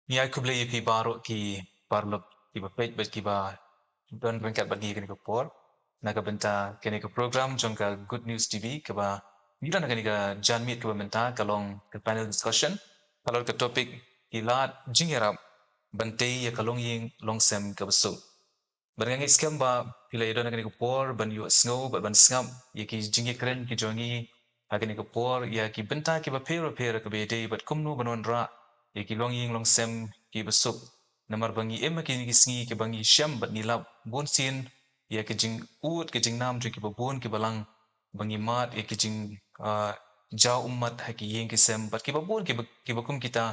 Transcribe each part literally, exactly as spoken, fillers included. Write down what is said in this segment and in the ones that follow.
Ngi ai khublei ïa phi baroh ki paralok kiba peit bad kiba don ryngkat bad ngi ha kane ka por na ka bynta kane ka program jong ka Good News T V kaba ngi don ha kane ka janmiet kaba mynta ka long ka panel discussion halor ka topic ki lad jingïarap ban tei ïa ka longïing longsem kaba suk. Bad nga ngeit skhem ba phi la ïadon ha kane ka por ban ïohsngew bad ban sngap ïa ki jingïakren ki jong ngi ha kane ka por ïa ki bynta kiba pher bapher kaba ïadei bad kumno ban wanrah ïa ki longïing longsem kiba suk. Namar ba ngi im ha kine ki sngi kiba ngi shem bad ngi lap bunsien ïa ki jingud ki jingnam jong kiba bun kiba lang ba ngi mad ïa ki jing, ah, jaw ummat ha ki ïing ki sem bad kiba bun kiba, kiba kum kita,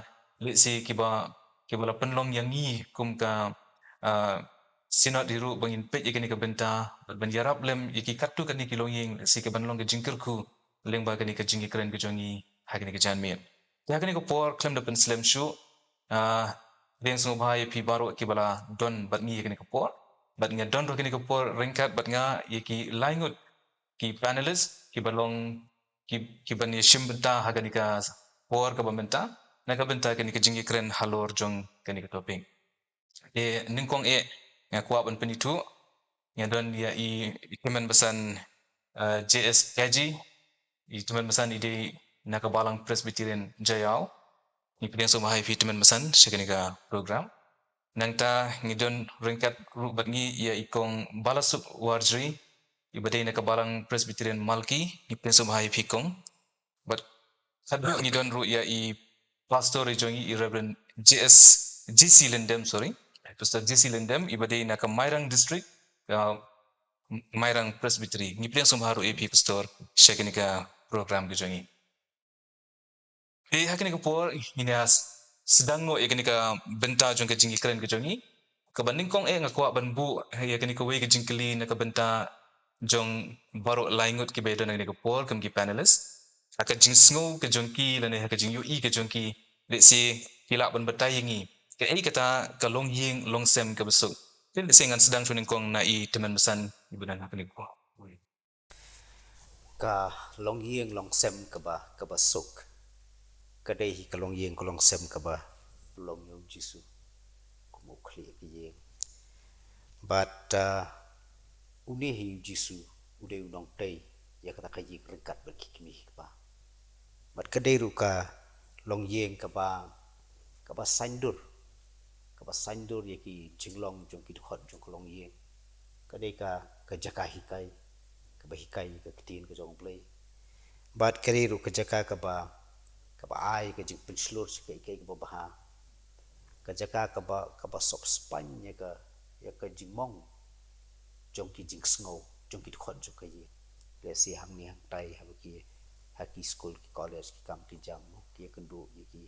lehse kiba, kiba la pynlong ïa ngi kum ka, ah, Synod hi ruh ba ngin peit ïa kane ka bynta bad ban ïarap lem ïa ki katto katne ki longïing, lehse kaban long ka jingkyrkhu lyngba kane ka jingïakren ka jong ngi ha kane ka janmiet. Te ha kane ka por khlem da pynslem shuh, ah, pdiang sngewbha ïa phi baroh kiba la don bad ngi ha kane ka por. Bad nga don ruh ha kane ka por ryngkat bad nga ïa ki lai ngut ki panelist kiba long ki, kiban ïashim bynta ha kane ka por kaba mynta na ka bynta kane ka jingïakren halor jong kane ka topic. Te nyngkong eh nga kwah ban pynithuh, nga don ïa i, i tymmen basan, eh, J S Kaji, i tymmen basan i dei na ka Balang Presbyterian Jaïaw. Ngi pdiang sngewbha ïa phi tymmen basan sha kane ka program. Nangta ngi don ryngkat ruh bad ngi ïa i kong Balasuk Warjri, iba dei na ka Balang Presbyterian Malki, ngi pdiang sngewbha ïa phi kong. Bad haduh ngi don ruh ïa i pastor i jong ngi i Reverend J S, J C Lyndem, sorry. Pastor J C Lyndem, iba dei na ka Mairang District, ah, Mairang Presbytery. Ngi pdiang sngewbha ruh ïa phi pastor sha kane ka program ka jong ngi. Te ha kane ka por ngin ïa sdang noh ïa kane ka bynta jong ka jingïakren ka jong ngi. Kaba nyngkong eh nga kwah ban buh ïa kane kawei ka jingkylli na ka bynta jong baroh lai ngut kiba ïadon ha kane ka por kum ki panelist. Ha ka jingsngew ka jong ki lane ha ka jingïohi ka jong ki, lehse ki lah ban batai ïa ngi kaei kata ka longïing longsem kaba suk. Te lehse ngan sdang shuh nyngkong na i tymmen basan iba don ha kane ka por. Ka longïing longsem kaba, kaba suk ka dei hi ka longïing ka longsem kaba long ïa u Jisu kum u khlieh ka ïing. Bad, ah, une hi u Jisu u dei u nongtei ïa kata ka ïing ryngkat bad ki kmie ki kpa. Bad ka dei ruh ka longïing kaba, kaba saiñdur, kaba saiñdur ïa ki jinglong jong ki dkhot jong ka longïing. Ka dei ka, ka jaka hikai kaba hikai ïa ka ktien ka jong U Blei. Bad ka dei ruh ka jaka kaba, kaba ai ka jingpynshlur sha kaei kaei kaba bha. Ka jaka kaba, kaba sop spaiñ ïa ka, ïa ka jingmong jong ki jingsngew jong ki dkhot jong ka ïing. Lehse hangne hangtai haba ki, ha ki skul ki college ki kam ki jam mo, ki ïakynduh ïa ki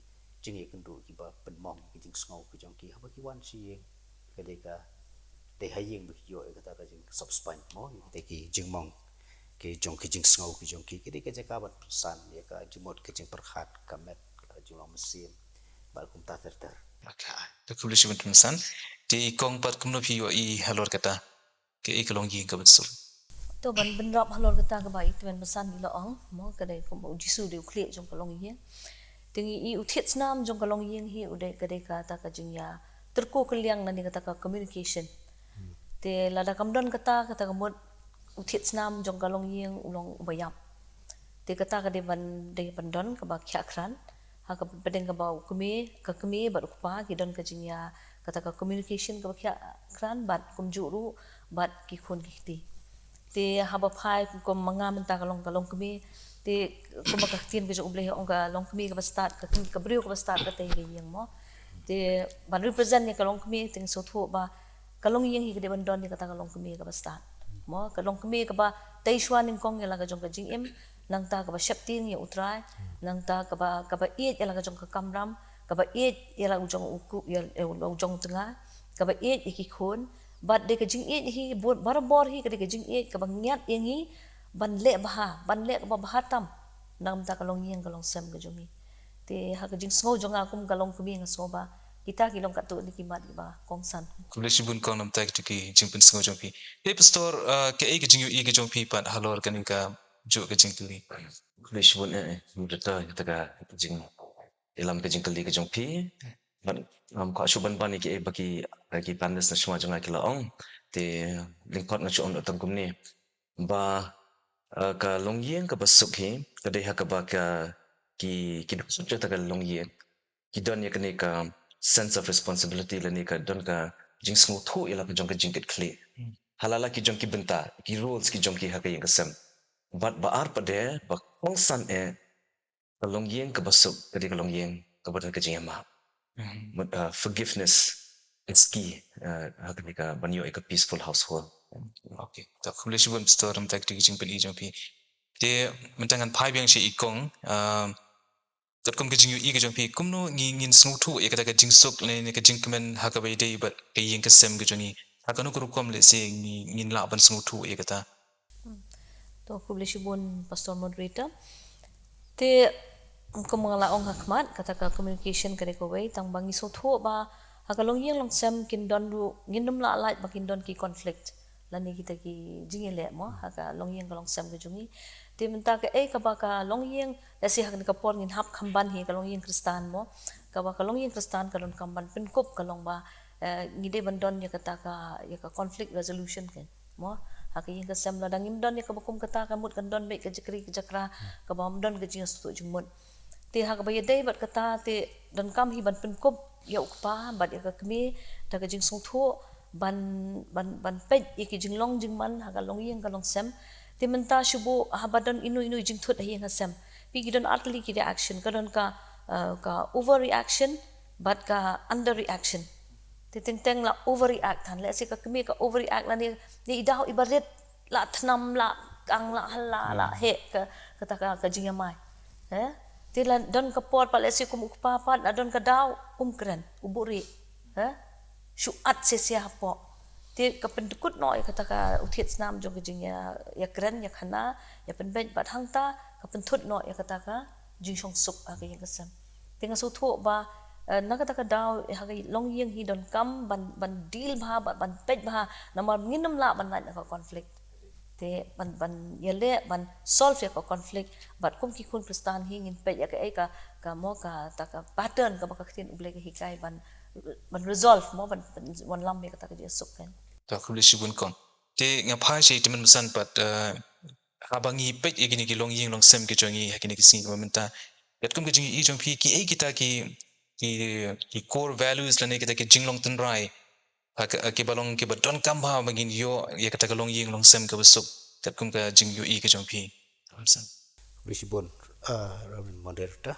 jingïakynduh kiba pynmong ïa ki jingsngew ki jong ki haba ki wan sha ïing. Ka dei ka, dei ha ïing ba ki ïoh ïa kata ka jingsop spaiñ mo, ïa kata ki jingmong ki jong ki jingsngew ki jong ki. Ka dei ka jaka ban pynsan ïa ka jingmut ka jingpyrkhat, ka met, ka jinglong mynsiem bad kumta ter ter. Okay. Te khublei shibun tymmen basan. Te i kong pat kumno phi ïohi halor kata? Kaei ka longïing kaba suk? To ban bynrap halor kata kaba i tymmen basan i la ong mo, ka dei kumba u Jisu u dei u khlieh jong ka longïing. Te ngi i u thied snam jong ka longïing hi u dei, ka dei kata ka jingïatyrko kylliang lane kata ka communication. Te lada kam don kata, kata ka mut u thied snam jong ka longïing u long uba ïap. Te kata ka dei ban, dei ban don kaba khiah krat ha ka pdeng kaba u kmie, ka kmie bad u kpa ki don ka jingïa, kata ka communication kaba khiah krat bad kumjuh ruh bad ki khun ki kti. Te haba phai kum ma nga mynta ka long, ka longkmie, te kumba ka ktien ka jong U Blei ong ka longkmie kaba stad, ka, ka briew kaba stad ka tei ka ïing mo. Te ban represent ïa ka longkmie te nga sngewthuh ba ka longïing hi ka dei ban don ïa kata ka longkmie kaba stad mo, ka longkmie kaba tei shuwa nyngkong ïa la ka jong ka jingim, nangta kaba sheptieng ïa U Trai, nangta kaba, kaba ïeit ïa la ka jong ka kamram, kaba ïeit ïa la u jong u ku, ïa, ïa u jong u tnga, kaba ïeit ïa ki khun. Bad dei ka jingïeit hi, bor-, barabor hi ka dei ka jingïeit kaba ngiat ïa ngi ban leh bha, ban leh kaba bha tam na ka bynta ka longïing ka longsem ka jong ngi. Te ha ka jingsngew jong nga kum ka longkmie nga sngew ba kita ki long katto katne ki mat kiba kongsan. Khublei shibun kong namar kito ki jingpynsngew jong phi. Te Pastor, ah, kaei ka jingïohi ka jong phi pat halor kane kajuh ka jingkylli? Khublei shibun, eh, eh, kata ka jingïalam ka jingkylli ka jong phi. Ban, um, ka shu ban ban ïa ki, eh, ba ki, eh, ki panelists na shuwa jong nga ki la ong. Te lyngkot nga shu ong tang kumne. Ba, eh, ka longïing kaba suk hi, ka dei ha kaba ka, ki, ki duk suk jong ka longïing. Ki don ïa kane ka sense of responsibility lane ka don ka jingsngewthuh ïa la ka jong ka jingkitkhlieh. Hmm. Ha la la ki jong ki bynta, ki roles ki jong ki ha ka ïing ka sem. Bad ba ar pat de, ba kongsan eh, ka longïing kaba suk, ka dei ka longïing kaba don ka jingïamap. Mhm. Mut, uh, forgiveness is key, uh, ha kane ka ban ïoh ïa ka peaceful household. Okay. Ta khublei shibun Pastor, mynta ka jingpyni jong phi. Te mynta ngan phai biang sha i Kong, uh, katkum ka jingïohi ka jong phi, kumno ngi, ngin sngewthuh ïa kata ka jingsuk lane ka jingkmen ha kaba ïadei bad ka ïing ka sem ka jong ngi. Ha kano ka rukom lehse ngi, ngin lah ban sngewthuh ïa kata. Hmm. To khublei shibun Pastor Moderator. Te kum nga la ong ha khmat, kata ka communication ka dei kawei, tang ba ngi sngewthuh ba ha ka longïing longsem kin don ruh, ngin ym lah lait ba kin don ki conflict lane kita ki jingïaleh mo ha ka longïing ka longsem ka jong ngi. Te mynta kaei kaba ka longïing, lehse ha kane ka por ngin hap kham ban hi ka longïing Khristan mo. Kaba ka longïing Khristan ka donkam ban pynkup ka long ba, eh, ngi dei ban don ïa kata ka, ïa ka conflict resolution kan. Mo, ha ka ïing ka sem lada ngim don ïa kaba kum kata, ka mut kan don beit ka jingkri ka jingkra, kaba ym don ka jingïasngewthuh jingmut. Te ha kaba ïadei bad kata te donkam hi ban pynkup ïa u kpa bad ïa ka kmie da ka jingsngewthuh ban, ban, ban peit ïa ki jinglong jingman ha ka longïing ka longsem. Te mynta shu buh haba don ino ino i jingthut ha ïing ha sem, phi, ki don artylli ki reaction, ka don ka, eh, ka overreaction bad ka underreaction. Te teng teng la overreact than, lehse ka kmie ka overreact lane, ne i daw iba rit, la thnam, la kang, la hala, la heh ka, kata ka, ka jingïamai. Eh? Te la don ka por pat lehse kum u kpa pat, la don ka daw um kren, u buhrieh. Eh? Shu at sia sia hapoh. Te ka pyndkut noh ïa kata ka, u thied snam jong ka jingïa, ïakren, ïakhana, ïapynbeit bad hangta ka pynthut noh ïa kata ka jingshongsuk ha ka ïing ka sem. Te nga sngewthuh ba, eh, na kata ka daw ha ka longïing hi donkam ban, ban deal bha, ban, ban peit bha, namar ngin ym lah ban lait na ka conflict. Te ban, ban ïaleh ban solve ïa ka conflict, bad kum ki khun Khristan hi ngin peit ïa kaei ka, ka mo kata ka pattern kaba ka ktien U Blei ka hikai ban, ban resolve mo, ban, ban wanlam ïa kata ka jingsuk kan. Ta khublei shibun Kong. Te nga phai sha i Tymmen Basan pat, eh, haba ngi peit ïa kine ki longïing longsem ki jong ngi ha kine ki sngi kiba mynta, katkum ka jingïohi jong phi, kiei kita ki, ki, ki core values lane kita ki jinglong tynrai ha ka, kiba long kiba donkam bha ba ngin ïoh ïa kata ka longïing longsem kaba suk, katkum ka jingïohi ka jong phi? Khublei shibun, uh, Reverend Moderator.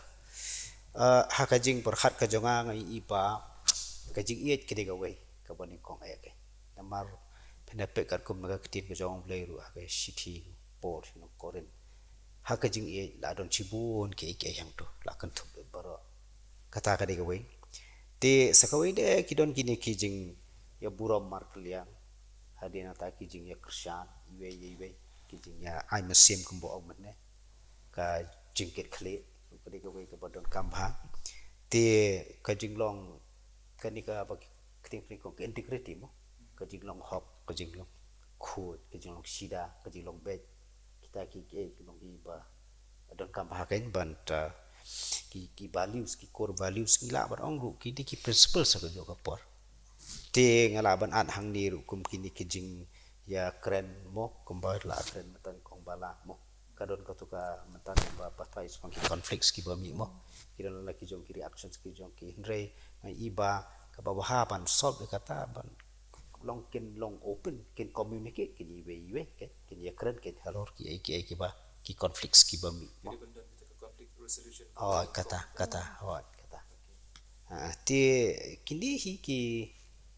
Uh, ha ka jingpyrkhat ka jong nga, nga ïohi ba ka jingïeit ka dei kawei kaba nyngkong eh ka. Namar phin ïa peit katkum na ka ktien ka jong U Blei ruh ha ka shithi Paul sha ki nong Korinth, ha ka jingïeit la don shibun kiei kiei hangto, la kynthup baroh. Kata ka dei kawei. Te sa kawei de ki don kine ki jingïaburom markylliang hadien nangta, ki jingïakyrshan iwei ïa iwei, ki jingïa ai mynsiem kumba ong mynne, ka jingkitkhlieh ruh ka dei kawei kaba donkam bha. Te ka jinglong, kane kaba ki ktien pynïaid ka integrity mo, ka jinglong hok, ka jinglong khuid, ka jinglong shida, ka jinglong beit. Kita ki, ki, ki long kiba donkam bha kein, bad, uh, ki, ki values, ki core values, ngi lah ban ong ruh ki dei ki principles ha kajuh ka por. Te nga lah ban add hangne ruh kum kine ki jingïakren mo, kumba la kren mynta i Kong ba la mo, ka don kato ka mynta ba pathai shaphang ki conflicts kiba mih mo. Ki don la ki jong ki reactions ki jong ki, hynrei nga ïohi ba kaba bha ban solve ïa kata, ban long, kin long open, kin communicate, kin iwei iwei, kin, kin ïakren, kin halor kiei kiei kiba, ki conflicts kiba mih mo. Ki dei ban don kita ka conflict resolution. Oh, kata, kata, oh, kata. Ha, te kine hi ki,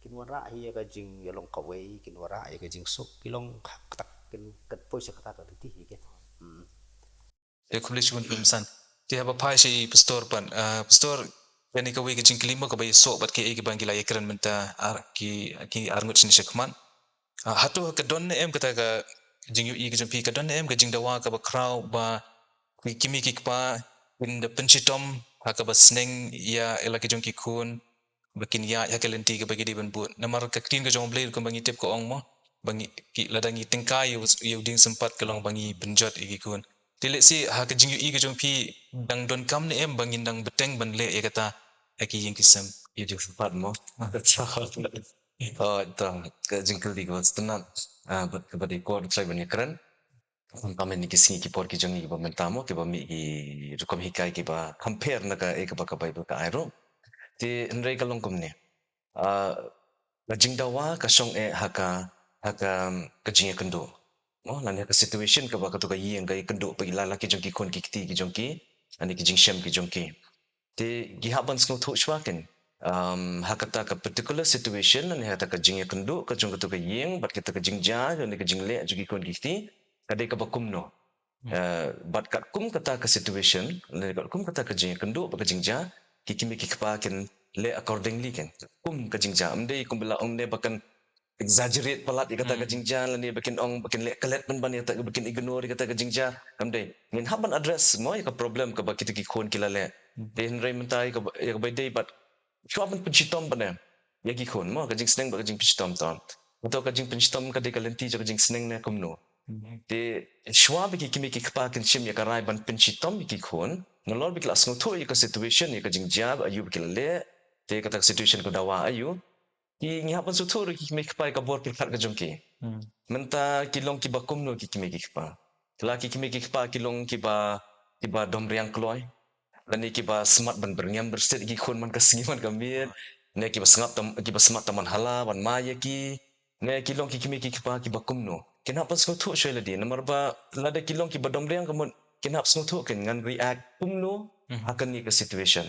kin wanrah hi ïa ka jingïalong kawei, kin wanrah ïa ka jingsuk, ki long kata, kin kat poi sha kata ka lynti hi ke. Hmm. Te khublei shibun Tymmen Basan. Te haba phai sha i Pastor pat. Ah, Pastor, kane kawei ka jingkylli mo kaba ïasoh bad kiei kiba ngi la ïakren mynta ar, ki, ki ar ngut shane shakhmat. Ah, hato ka don ne em kata ka jingïohi ka jong phi, ka don ne em ka jingdawa kaba khraw ba ki kmie ki kpa kin da pynshitom ha kaba sneng ïa la ki jong ki khun ba kin ïaid ha ka lynti kaba ki dei ban bud. Namar ka ktien ka jong U Blei kumba ngi tip ka ong mo, ba ngi, ki, lada ngi tyngkai ïa u, ïa u dieng sympat ka long ba ngi pynjot ïa ki khun. Te lehse ha ka jingïohi ka jong phi, dang donkam ne em ba ngin dang bteng ban leh ïa kata ha ki ïing ki sem? Ïa dei pat mo. Oh, to, ka jingkylli kaba sngewtynnat, ah, bad kaba dei kor trai ban ïakren. Khamtam ha kine ki sngi ki por ki jong ngi kiba mynta mo, kiba mih ki rukom hikai kiba compare na kaei kaba ka Baibl ka ai ruh. Te hynrei ka long kumne. Ah, ka jingdawa ka shong eh ha ka, ha ka, ka jingïakynduh. Mo, lane ha ka situation kaba kato ka ïing ka ïakynduh bad la la ki jong ki khun ki kti ki jong ki, lane ki jingshem ki jong ki. Te ki hap ban sngewthuh shuwa kein. Um, ha kata ka particular situation, lane ha kata ka jingïakynduh ka jong kato ka ïing, bad kata ka jingjia, lane ka jingleh jong ki khun ki kti, ka dei kaba kumno. Eh, bad katkum kata ka situation, lane katkum kata ka jingïakynduh bad ka jingjia, ki kmie ki kpa kin leh accordingly kein. Kum ka jingjia, ym dei kumba la ong ne ba kan exaggerate palat ïa kata ka jingjia, lane ba kin ong, ba kin leh klet ban ban ïa kata, ba kin ignore ïa kata ka jingjia. Kam dei. Ngin hap ban address mo ïa ka problem kaba kita ki khun ki la leh. Te hynrei mynta ïa kaba, ïa kaba dei bad shuwa ban pynshitom pat ne ïa ki khun mo, ka jingsneng bad ka jingpynshitom to. Kato ka jingpynshitom ka dei ka lynti jong ka jingsneng ne kumno. Te shuwa ba ki kmie ki kpa kin shim ïa ka rai ban pynshitom ïa ki khun, nalor ba ki la sngewthuh ïa ka situation, ïa ka jingjia, aïu ba ki la leh, te kata ka situation ka dawa aïu. Ki, ngi hap ban sngewthuh ruh ki kmie ki kpa ïa ka bor pyrkhat ka jong ki. Mynta ki long kiba kumno ki kmie ki kpa. Ki la ki kmie ki kpa ki long kiba, kiba dom riang kloi. Lane kiba smat ban byrngem byrsit ki khun man ka sngi man ka miet. Ne kiba sngap tam, kiba smat tam man hala, ban mai ïa ki. Ne ki long ki kmie ki kpa kiba kumno. Kin hap ban sngewthuh shuwa ïa lade. Namar ba lada ki long kiba dom riang ka mut kin hap sngewthuh kein ngan react kumno ha kane ka situation.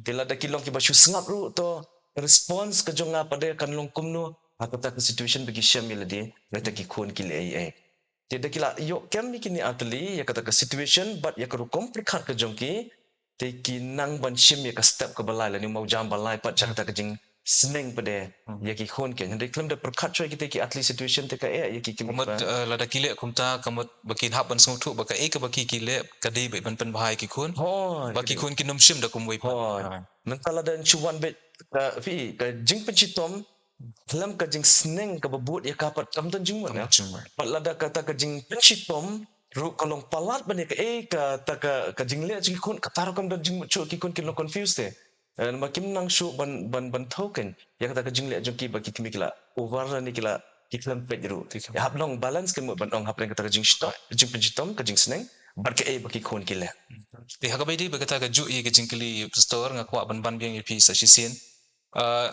Te lada ki long kiba shu sngap ruh to response ka jong nga pat de kan long kumno ha kata ka situation ba ki shem ïa lade, lada ki khun ki leh ei ei. Te da ki la ïoh kem ïa kine artylli, ïa kata ka situation, bad ïa ka rukom pyrkhat ka jong ki, te ki nang ban shim ïa ka step kaba lai, lane mawjam ba lai pat, sha kata ka jingsneng pat de, ïa ki khun kein. Hynrei khlem da pyrkhat shuwa ïa kita ki artylli situation te ka eh, ïa ki ki mut, eh, lada ki leh kumta, ka mut ba kin hap ban sngewthuh, ba kaei kaba ki ki leh, ka dei beit ban pynbha ïa ki khun. Hooid, ba ki khun kin ym shim da kumwei pat. Hooid. Mynta lada shu wan beit, ka, phi, ka jingpynshitom, khlem ka jingsneng kaba bud ïa ka pat kam don jingmut. Pat lada kata ka jingpynshitom ruh ka long palat ban ïa kaei kata ka, ka jingleh jong ki khun kata ruh kam don jingmut shuh ki khun ki long confused te. Eh, namar kim nang shuh ban, ban, ban thew kein ïa kata ka jingleh jong ki ba ki kmie ki la over lane ki la ki khlem peit ruh. Ïa hap long balance kein mo ban ong hapdeng kata ka jingshitom, jingpynshitom, ka jingsneng bad kaei ba ki khun ki leh. Te ha kaba ïadei bad kata ka juh ïa ka jingkylli pastor nga kwah ban ban biang ïa phi sa shisien. Ah,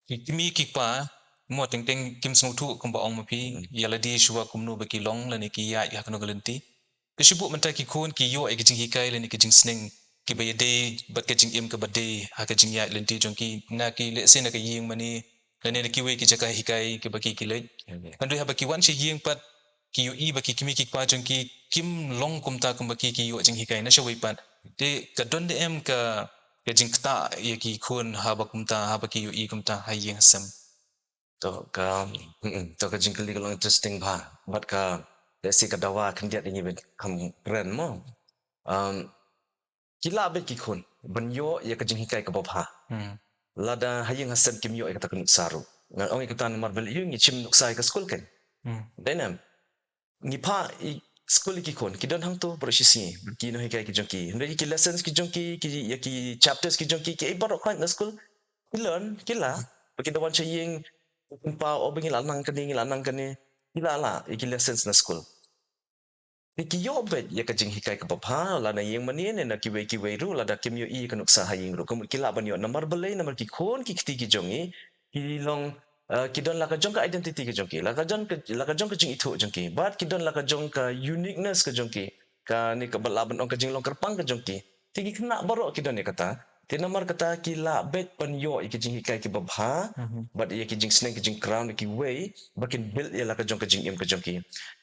ki kmie ki kpa, mo teng teng kim sngewthuh kumba ong ma phi, ïa lade shuwa kumno ba ki long lane ki ïaid ha kano ka lynti. Te shu buh mynta ki khun ki ïoh ïa ka jinghikai lane ka jingsneng kiba ïadei bad ka jingim kaba dei ha ka jingïaid lynti jong ki na ki lehse na ka ïing mane lane na kiwei ki jaka hikai kiba ki ki leit. Hynrei haba ki wan sha ïing pat ki ïohi ba ki kmie ki kpa jong ki kim long kumta kumba ki ki ïoh jinghikai na shawei pat. Te ka don de em ka, ka jingktah ïa ki khun haba kumta, haba ki ïohi kumta ha ïing ha sem. To ka, mm, to ka jingkylli ka long interesting bha. Bad ka, lehse ka dawa khyndiat ïa ngi ban kham kren mo. Um, ki lah beit ki khun ban ïoh ïa ka jinghikai kaba bha. Lada ha ïing ha sem kim ïoh ïa kata ka nuksa ruh. Nga ong ïa kata namar ba lei ngi shim nuksa ïa ka skul kein. Dei ne em? Ngi phah ïa skul ïa ki khun, ki don hangto baroh shi sngi, ki nonghikai ki jong ki. Hynrei ïa ki lessons ki jong ki, ki, ïa ki chapters ki jong ki, kiei baroh khoit na skul ki learn, ki la, ba ki da wan sha ïing, ki pynpaw, oh ba ngi la nang kane, ngi la nang kane, ki la lah ïa ki lessons na skul. Te ki ïoh beit ïa ka jinghikai kaba bha, la na ïing mane ne na kiwei kiwei ruh, lada kim ïohi ïa ka nuksa ha ïing ruh. Ka mut ki lah ban ïoh namar balei, namar ki khun ki kti ki jong ngi, ki long, eh, ki don la ka jong ka identity ka jong ki, la ka jong ka, la ka jong ka jingithuh jong ki, bad ki don la ka jong ka uniqueness ka jong ki, kane kaba lah ban ong ka jinglong kyrpang ka jong ki. Te ki khynnah baroh ki don ïa kata. Te namar kata ki lah beit ban ïoh ïa ki jinghikai kiba bha, bad ïa ki jingsneng ki jingkraw na kiwei, ba kin build ïa la ka jong ka jingim ka jong ki.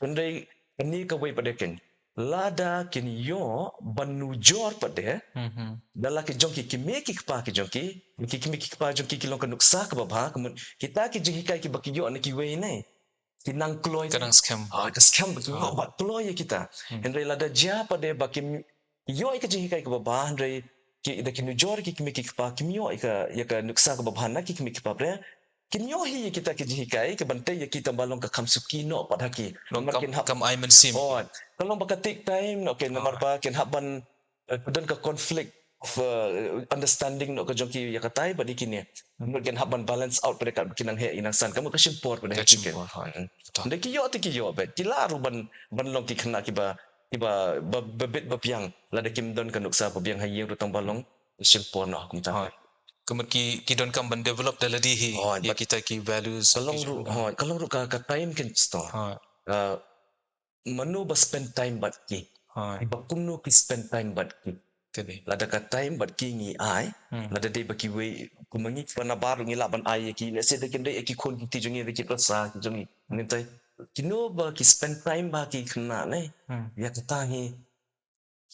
Hynrei kane kawei pat de kein. Lada kin ïoh ban nujor pat de. Da la ki jong ki kmie ki kpa ki jong ki, ki kmie ki kpa jong ki ki long ka nuksa kaba bha, ka mut kita ki jinghikai kiba ki ïoh na kiwei ne. Ki nang kloi. Ka nang skhem. Ah, ka skhem ba ki ïoh bad kloi ïa kita. Hynrei lada jia pat de ba kim ïoh ïa ka jinghikai kaba bha, hynrei ki, da ki nujor ki kmie ki kpa, kim ïoh ïa ka, ïa ka nuksa kaba bha na ki kmie ki kpa pat de. Kim ïoh hi ïa kita ki jinghikai, ka ban tei ïa ki tang ba long ka kham suki noh pat ha ki. Long namar kam, kin hap kam ai mynsiem. Oh, ka long ba ka take time noh, okay, namar ba kin hap ban, eh, ka don ka conflict. of uh, understanding noh ka jong ki ïa katai bad ïa kine. Mut kin hap ban balance out pat ïa ka ki nang heh ïa nang san ka mut ka shim por pat ïa ki. Ka shim por, hooid. Nda ki ïoh te ki ïoh bad ki lah ruh ban ban long ki khynnah kiba kiba ba ba bit ba biang lada kim don ka nuksa ba biang ha ïing ruh tang ba long shim por noh kumta. Hooid. Ka mut ki ki donkam ban develop da lade hi ïa kita ki values. Ka long ruh, hooid, ka long ruh ka ka time kin store. Hooid. Ka mano ba spend time bad ki. Hooid. Ba kumno ki spend time bad ki. Kane. Lada ka time bad ki ngi ai. Hmm. Lada dei ba kiwei kumba ngi ba nabar ngi lah ban ai ïa ki. Let's say da kim dei ïa ki khun ki kti jong ngi, da ki rasa ki jong ngi. Ngi tai kino ba ki spend time ba ki khynnah ne. Hmm. Ïa kata hi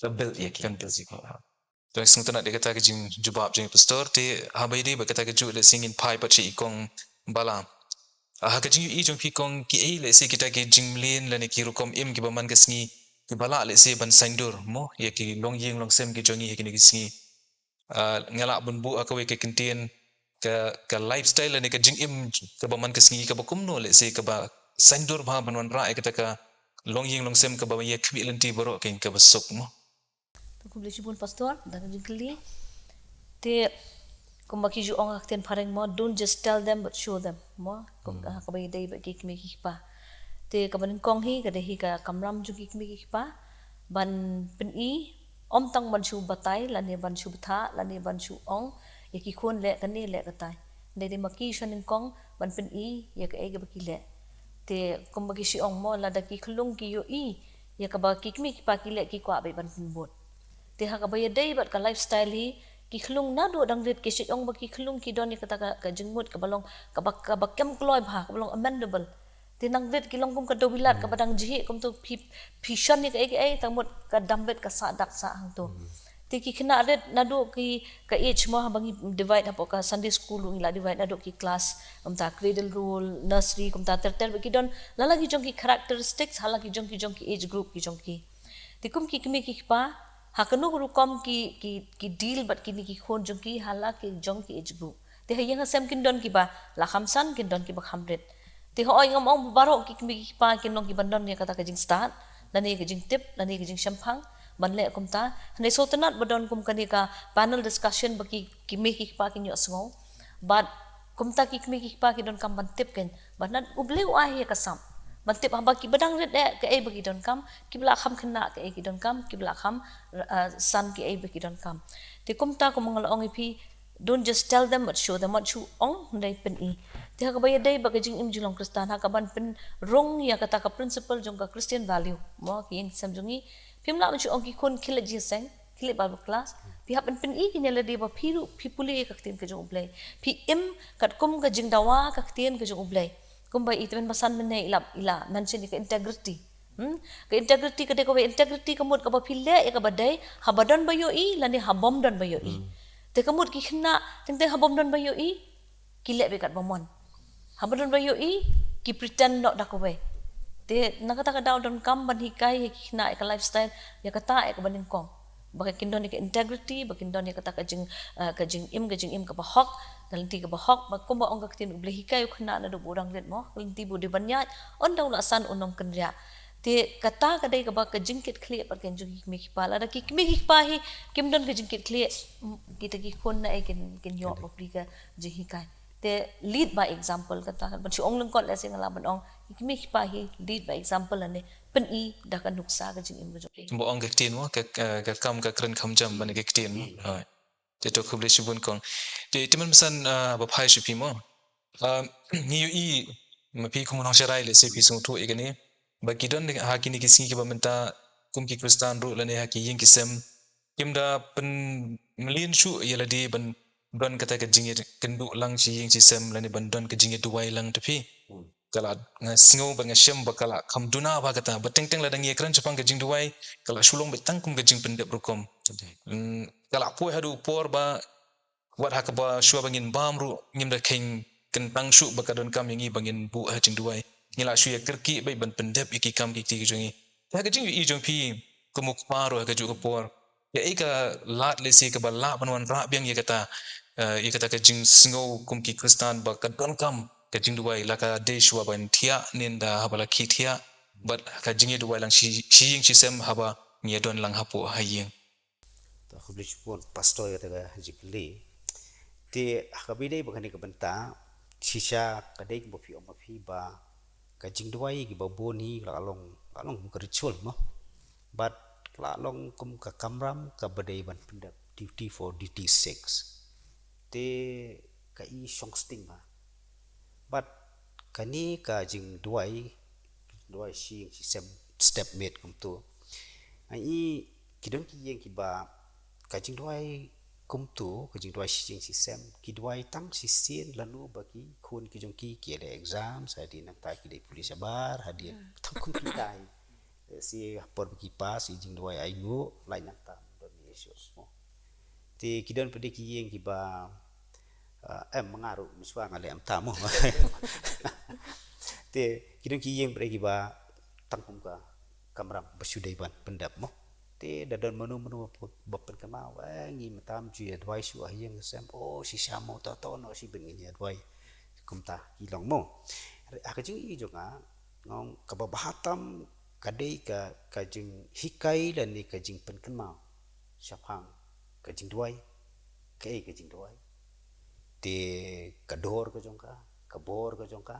ka build ïa ki. Kan build ïa ki. To sngewtynnat ïa kata ka jingjubab jong i pastor te haba ïadei bad kata ka juh lehse ngin phai pat sha i kong Bala. Ah, ha ka jingïohi jong phi kong kiei lehse kita ki jingmlien lane ki rukom im kiba man ka sngi kiba lah lehse ban saiñdur mo ïa ki longïing longsem ki jong ngi ha kine ki sngi. Ah, nga lah ban buh ha kawei ka kyntien ka ka lifestyle lane ka jingim kaba man ka sngi kaba kumno lehse kaba saiñdur bha ban wanrah ïa kata ka longïing longsem kaba ïa khmih lynti baroh kein kaba suk mo. To khublei shibun pastor da ka jingkylli. Te kumba ki ju ong ha ka ktien phareng mo, don't just tell them but show them mo. Kum ha kaba ïadei bad ki kmie ki kpa. Te kaba nyngkong hi ka dei hi ka kamram jong ki kmie ki kpa ban pyni, ym tang ban shu batai lane ban shu bthah lane ban shu ong ïa ki khun leh kane leh katai. Dei dei ma ki sha nyngkong ban pyni ïa kaei kaba ki leh. Te kumba ki shu ong mo, lada ki khyllung ki ïohi ïa kaba ki kmie ki kpa ki leh ki kwah beit ban pynbud. Te ha kaba ïadei bad ka lifestyle hi ki khyllung naduh dang rit ki shu ong ba ki khyllung ki don ïa kata ka, ka jingmut kaba long kaba kaba kem kloi bha kaba long amendable. Te nang rit ki long kum ka dewbilat kaba dang jhieh kumto phi phi shon ïa kaei kaei tang mut ka dam beit ka sah dak sah hangto. Te ki khynnah rit naduh ki ka age mo haba ngi divide hapoh ka Sunday school ngi la divide naduh ki class kumta cradle roll, nursery kumta ter ter ba ki don la la ki jong ki characteristics ha la ki jong ki jong ki age group ki jong ki. Te kum ki kmie ki kpa ha kano ka rukom ki ki ki deal bad kine ki khun jong ki ha la ki jong ki age group. Te ha ïing ha sem kin don kiba la kham san kin don kiba kham rit. Te hooid ngam ong ba baroh ki kmie ki kpa kin long kiban don ïa kata ka jingstad lane ka jingtip lane ka jingshemphang ban leh kumta. Hynrei sngewtynnat ba don kum kane ka panel discussion ba ki kmie ki kpa kin ïohsngew. Bad kumta ki kmie ki kpa ki donkam ban tip kein ba na U Blei u ai ïa ka sap ban tip haba kiba dang rit eh kaei ba ki donkam, kiba la kham khynnah kaei ki donkam, kiba la kham, ah, san kaei ba ki donkam. Te kumta kum nga la ong ïa phi, don't just tell them but show them, wat shu ong hynrei pyni. Te ha kaba ïadei bad ka jingim jinglong Khristan ha kaban pynrung ïa kata ka principle jong ka Christian value mo ki ïing sem jong ngi. Phim lah ban shu ong ki khun khie leit jingïaseng, khie leit Bible class. Phi hap ban pyni kine lade ba phi ruh phi pule ïa ka ktien ka jong U Blei. Phi im katkum ka jingdawa ka ktien ka jong U Blei. Kumba i tymmen basan mynne i la i la mention ïa ka integrity. Hmm? Ka integrity ka dei kawei, integrity ka mut kaba phi leh ïa kaba dei haba don ba ïohi lane ha bym don ba ïohi. Te ka mut ki khynnah teng teng ha bym don ba ïohi ki leh beit katba mon. Haba don ba ïohi ki pretend noh da kawei. Te na kata ka daw donkam ban hikai ïa ki khynnah ïa ka lifestyle ïa kata ïa kaba nyngkong. Ba kin don ïa ka integrity, ba kin don ïa kata ka jing, ah, ka jingim, ka jingim kaba hok, ka lynti kaba hok, ba kumba ong ka ktien U Blei hikai u khynnah naduh ba u dang rit mo, ka lynti ba u dei ban ïaid, ynda u la san un ym kynriah. Te kata ka dei kaba ka jingkitkhlieh pat ka jong ki kmie ki kpa. Lada ki kmie ki kpa hi kim don ka jingkitkhlieh, mm, kita ki khun naei kin kin ïoh bapli ka jinghikai. Te lead by example kata, ban shu ong lyngkot lehse nga lah ban ong ki kmie ki kpa hi lead by example lane pyni da ka nuksa ka jingim ka jong ki. Ba ong ka ktien mo, ka, ka, ka kam ka kren kham jam ban ka ktien mo. Te to khublei shibun kong. Te tymmen basan, ah, ba phai sha phi mo. Ah, ngi ïohi ma phi kum u nongsharai lehse phi sngewthuh ïa kane. Ba ki don ha kine ki sngi kiba mynta kum ki Khristan ruh lane ha ki ïing ki sem kim da pynmlien shuh ïa lade ban don kata ka jingïakynduh lang shi ïing shi sem lane ban don ka jingïaduwai lang te phi. Ka la nga sngew bad nga shem ba ka la kham duna ba kata ba teng teng lada ngi ïakren shaphang ka jingduwai ka la shu long beit tang kum ka jingpyndep rukom. Mm, ka la poi haduh por ba wat ha kaba shuwa ba ngin bam ruh ngim da kheiñ kyntang shuh ba ka donkam ïa ngi ba ngin buh ha jingduwai. Ngi la shu ïakyrkieh beit ban pyndep ïa ki kam ki kti ki jong ngi. Te ha ka jingïohi jong phi kum u kpa ruh ha kajuh ka por, kaei ka lad lehse kaba lah ban wanrah biang ïa kata, eh, ïa kata ka jingsngew kum ki Khristan ba ka donkam ka jingduwai la ka dei shuwa ban thiah ne ynda haba la khie thiah bad ka jingïaduwai lang shi, shi ïing shi sem haba ngi ïadon lang hapoh ha ïing. To, khublei shibun, Pastor, ïa kata ka jingkylli. Te, ha kaba ïadei bad kane ka bynta, shisha ka dei kumba phi ong ma phi ba ka jingduwai kiba bun hi la long, la long kum ka ritual mo. Bad la long kum ka kamram kaba dei ban pyndep, duty for duty sake. Te ka i shong sting ba. Bad kane ka jingduwai, duwai shi ïing shi sem, step miet kumto. Nga i ki don ki ïing kiba ka jingduwai kumto, ka jingduwai shi ïing shi sem, ki duwai tang shisien lano ba ki khun ki jong ki ki leh exam, hadien nangta ki dei police shabar, hadien tang kum ki dei. Eh, shi ha por ba ki pass, i jingduwai ainguh, lait nangta don issues mo. Te ki don pat de ki ïing kiba, ah, em, nga ruh, mynshwa nga leh em ta mo. Te ki don ki ïing pat de kiba tang kum ka kamram ba shu dei ban pyndep mo. Te da don mano mano ba, ba pynkynmaw, eh, ngi mynta ym ju ïa duwai shuh ha ïing sem, oh, shisha mo, to to noh shibit ngin ïa duwai. Kumta ki long mo. Ha ka jingïohi jong nga, nga ong kaba bha tam ka dei ka, ka jinghikai lane ka jingpynkynmaw shaphang ka jingduwai. Kaei ka jingduwai? Te ka dor ka jong ka, ka bor ka jong ka.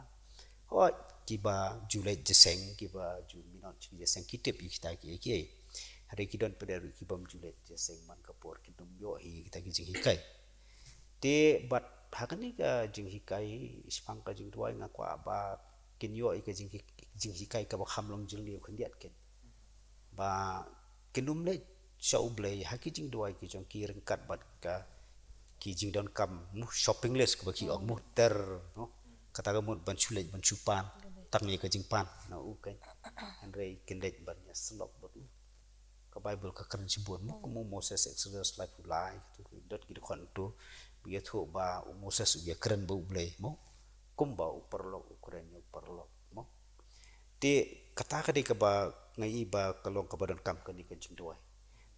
Hooid, kiba ju leit jingïaseng, kiba ju minot jingïaseng, ki tip ïa kita kiei kiei. Hynrei ki don pat de ruh ki bym ju leit jingïaseng man ka por, kim ïohi ïa kita ki jinghikai. Te bad ha kane ka jinghikai shaphang ka jingduwai, nga kwah ba kin ïohi ïa ka jinghi-, jinghikai kaba kham long jylliew khyndiat kin. Ba kin ym leit sha U Blei ha ki jingduwai ki jong ki ryngkat bad ka, ki jingdonkam mo, shopping list kaba ki ong mo, ter, no. Kata ka mut ban shu leit ban shu pan tang ïa ka jingpan na u, kan. Hynrei kin leit ban ïasyllok bad u. Ka Baibl ka kren shibun mo, kum u Moses, Exodus laiphew lai, katu ki dot ki dkhot tu, ba ïathuh ba u Moses u ïakren bad U Blei mo, kumba u paralok u kren ïa u paralok mo. Te kata ka dei kaba nga i ba ka long kaba donkam kane ka jingduwai.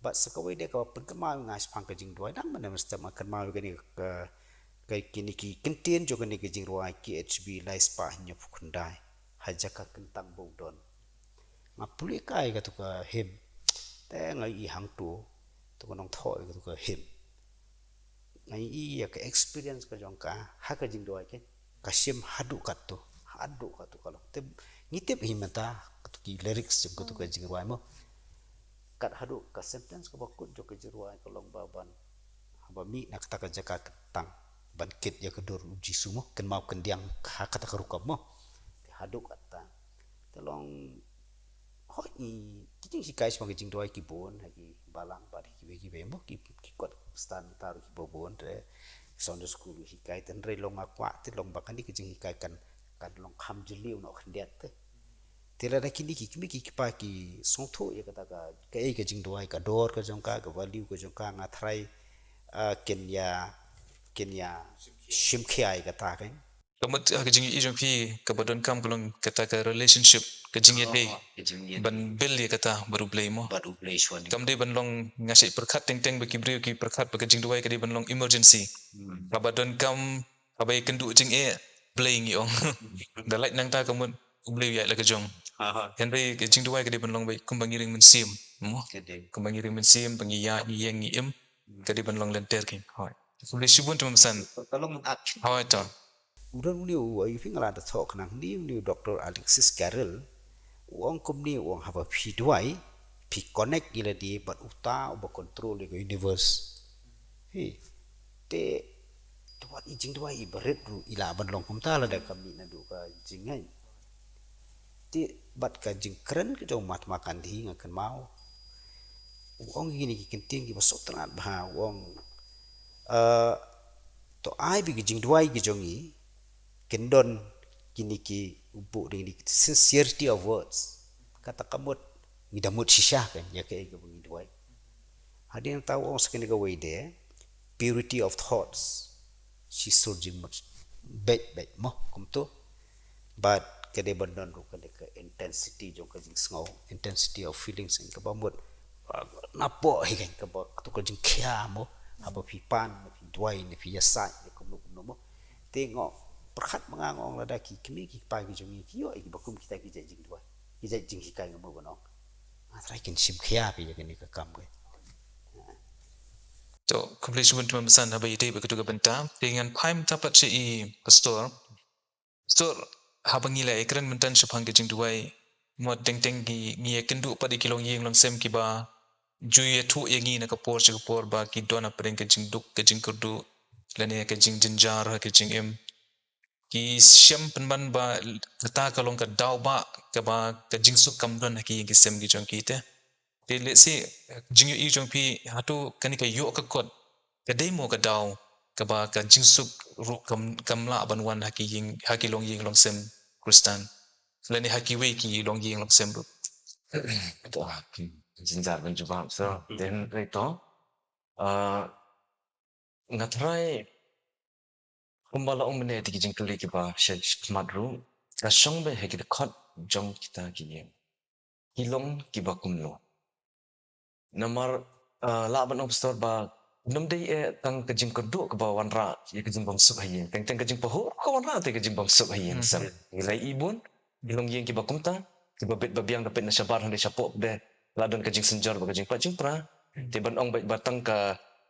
Bad sa kawei de kaba pynkynmaw ïa nga shaphang ka jingduwai, dang mynne mynstep nga kynmaw ïa kane ka, ka, kine ki kyntien jong kane ka jingduwai, K H B lai spah hynñiewphew khyndai, Ha jaka kyntang ba u don. Nga pule kai katu ka hymn. Te nga i hangtu, tu ka nongthoh ïa katu ka hymn. Nga i ïa ka experience ka jong ka ha ka jingduwai, ka, ka shim haduh katto, haduh katto ka long. Te ngi tip hi mynta katu ki lyrics jong katu ka jingduwai mo. Kat haduh ka sentence kaba kut jong ka jingduwai ka long ba ban, haba mih na kata ka jaka kyntang, ban kit ïa ka dur u Jisu mo, kynmaw kyndiang ha kata ka rukom mo. Te haduh kata. Te long, hooid, i, ki jinghikai shaphang ka jingduwai ki bun ha ki balang bad ha kiwei kiwei mo, ki, ki kot stan ta ruh kiba bun, te Sunday school hikai, te hynrei long nga kwah te long ba kane ka jinghikai kan, kan long kham jylliew noh khyndiat te. Te lada kine ki kmie ki kpa ki sngewthuh ïa kata ka, kaei ka jingduwai, ka dor ka jong ka, ka value ka jong ka, nga tharai, ah, kin ïa, kin ïa shim khia ïa kata, kan. Ka mut, ah, ka jingïohi jong phi kaba donkam ka long kata ka relationship, ka jingïadei. Oh, ka jingïadei. Ban build ïa kata bad U Blei mo. Bad U Blei shwa ni. Kam dei ban long nga shait pyrkhat teng teng ba ki briew ki pyrkhat ba ka jingduwai ka dei ban long emergency. Hmm. Kaba donkam, kaba ïakynduh jingeh, Blei ngi ong. Da lait nangta ka mut U Blei u ïaid la ka jong. Aha. Hynrei ka jingduwai ka dei ban long ba kumba ngi ring mynsiem mo. Ka dei. Kumba ngi ring mynsiem, ba ngi ïaid, ngi ïeng, ngi im. Ka dei ban long lynter, kan. Hooid. Khublei shibun, Tymmen Basan. Ka long at. Hooid, to. U don une u, ïa phi nga la da thoh khnang, une, une u Doctor Alexis Carrel, u ong kumne, u ong haba phi duwai, phi connect ïa lade bad uta uba control ïa ka universe. Hi. Te, te wat i jingduwai iba rit ruh i lah ban long kumta lada ka mih naduh ka jingngeit. Te bad ka jingkren ka jong u Mahatma Gandhi nga kynmaw, u ong kine ki kyntien kiba sngewtynnat bha, u ong, eh, to ai ba ki jingduwai ki jong ngi kin don kine ki, u buh da kine ki sincerity of words. Kata ka mut ngi da mut shisha, kan, ïa kaei kaba ngi duwai. Hadien nangta u ong sa kane kawei de, purity of thoughts. Shi sur jingmut beit beit mo, kumto. Bad ka dei ban don ruh kane ka intensity jong ka jingsngew, intensity of feelings, kaba mut, ah, napoh hi, kan, kaba, katu ka jingkhia mo, haba phi pan, ne phi duwai, ne phi ïasaid, ne kumno kumno mo. Te nga pyrkhat ma nga, nga ong lada ki kmie ki kpa ki jong ngi ki ïoh ïa kiba kum kita ki jait jingduwai, ki jait jinghikai, nga mut ban ong, nga trai kin shim khia ïa kane ka kam, kan. To, khublei shibun Tymmen Basan haba ïadei bad katu ka bynta. Te ngan phai mynta pat sha i Pastor. Pastor, haba ngi la ïakren mynta shaphang ka jingduwai, mo teng teng ngi, ngi ïakynduh pat ïa ki longïing longsem kiba ju ïathuh ïa ngi na ka por sha ka por ba ki don hapdeng ka jingduk, ka jingkyrduh, lane ka jingjynjar ha ka jingim. Ki shem pynban ba kata ka long ka daw ba kaba ka jingsuk kam don ha ki ïing ki sem ki jong ki te. Te lehse jingïohi jong phi, hato kane ka ïoh ka kot ka dei mo ka daw kaba ka jingsuk ruh kam, kam lah ban wan ha ki ïing, ha ki longïing longsem Khristan, lane ha kiwei ki longïing longsem ruh? To, jynjar ban jubab, so, te hynrei to, ah, nga tharai kumba la ong mynne, te ki jingkylli kiba sha khmat ruh ka shong beit ha ki dkhot jong kita ki ïing. Ki long kiba kumno? Namar, ah, lah ban ong Pastor ba ym dei eh tang ka jingkyrduh kaba wanrah ïa ka jingbymsuk ha ïing, teng teng ka jingpahuh ka wanrah ïa ka jingbymsuk ha ïing. Hmm. Sa ngi la ïohi bun ki longïing kiba kumta, kiba bit ba biang, da peit na shabar, hynrei shapoh de la don ka jingsynjor bad ka jingpait jingpra. Hmm. Te ban ong beit ba tang ka,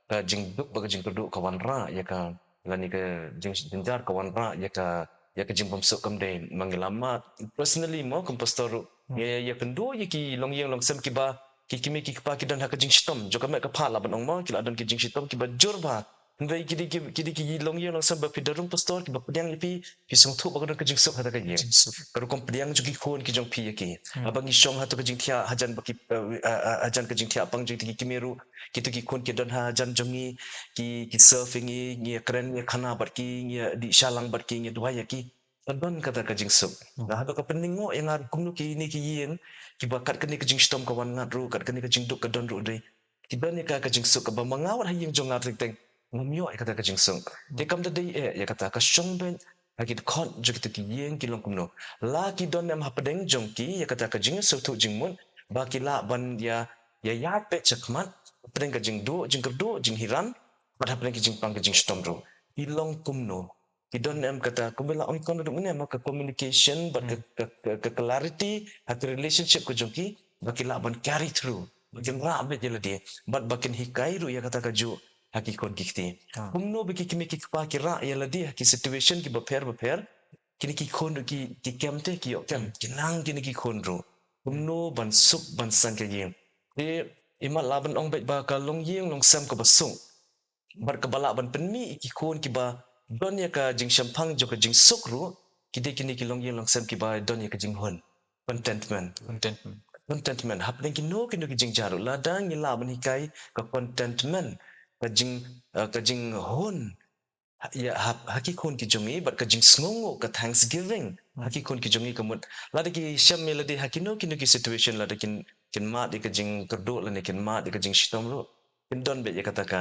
ka jingduk bad ka jingkyrduh ka wanrah ïa ka, lane ka jingjynjar ka wanrah ïa ka, ïa ka jingbymsuk, kam dei. Ma ngi la mad personally mo, kum Pastor ruh, hmm, ngi ïakynduh ïa ki longïing longsem kiba ki kmie ki kpa ki don ha ka jingshitom. Jong ka met ka phad lah ban ong mo, ki la don ki jingshitom kiba jur bha. Hynrei ki dei ki, ki dei ki longïing longsem ba phi da rung Pastor, kiba pdiang ïa phi, phi sngewthuh ba ka don ka jingsuk ha kata ka ïing. Jingsuk. Ka rukom pdiang jong ki khun ki jong phi ïa ki. Hmm. Haba ngi shong ha katu ka jingthiah hajan ba ki, eh, eh, eh, hajan ka jingthiah pang jong kita ki kmie ruh, kitu ki khun ki don hajan jong ngi, ki, ki serve ïa ngi, ngi ïakren, ngi ïakhana bad ki, ngi ïadih shalang bad ki, ngi ïaduwai ïa ki. Ka don kata ka jingsuk. Hmm. Nga haduh ka pynlyngngoh ïa nga ruh kumno kine ki ïing kiba kat kane ka jingshitom ka wan ngat ruh, kat kane ka jingduk ka don ruh dei, ki don ïa ka, ka jingsuk kaba ma nga wat ha ïing jong nga teng teng ngam ïoh ïa kata ka jingsuk. Hmm. Te kam da dei eh ïa kata, ka shong beit ha ki dkhot jong kita ki ïing ki long kumno. La ki don em hapdeng jong ki ïa kata ka jingsngewthuh jingmut ba ki lah ban ïa, ïa ïaid beit shakhmat hapdeng ka jingduh jingkyrduh, jinghiran, bad hapdeng ka jingpang ka jingshitom ruh. Ki long kumno? Ki don em kata, kumba la ong ïa kong naduh mynne mo, ka communication bad ka, hmm, ka, ka, ka clarity ha ka relationship ka jong ki, ba ki lah ban carry through, ba kin rah beit ïa lade, bad ba kin hikai ruh ïa kata kajuh ha ki khun ki kti. Ah. Kumno ba ki kmie ki kpa ki rah ïa lade ha ki situation kiba pher bapher, kine ki khun ruh ki, ki kem te ki ïoh kem, hmm, ki nang kine ki khun ruh kumno ban suk ban san ka ïing. Te i mat lah ban ong beit ba ka longïing longsem kaba suk bad kaba lah ban pynmih ïa ki khun kiba don ïa ka jingshemphang jong ka jingsuk ruh, ki dei kine ki longïing longsem kiba don ïa ka jinghun. Contentment. Contentment. Contentment. Hapdeng kino kino ki jingja ruh, lada ngi lah ban hikai ka contentment, ka jing, eh, ka jinghun, ha, ïa, ha, ha ki khun ki jong ngi, bad ka jingsngewnguh, ka thanksgiving, hmm, ha ki khun ki jong ngi, ka mut lada ki shem ïa lade ha kino kino ki situation, lada kin, kin mad ïa ka jingkyrduh lane kin mad ïa ka jingshitom ruh, kin don beit ïa kata ka,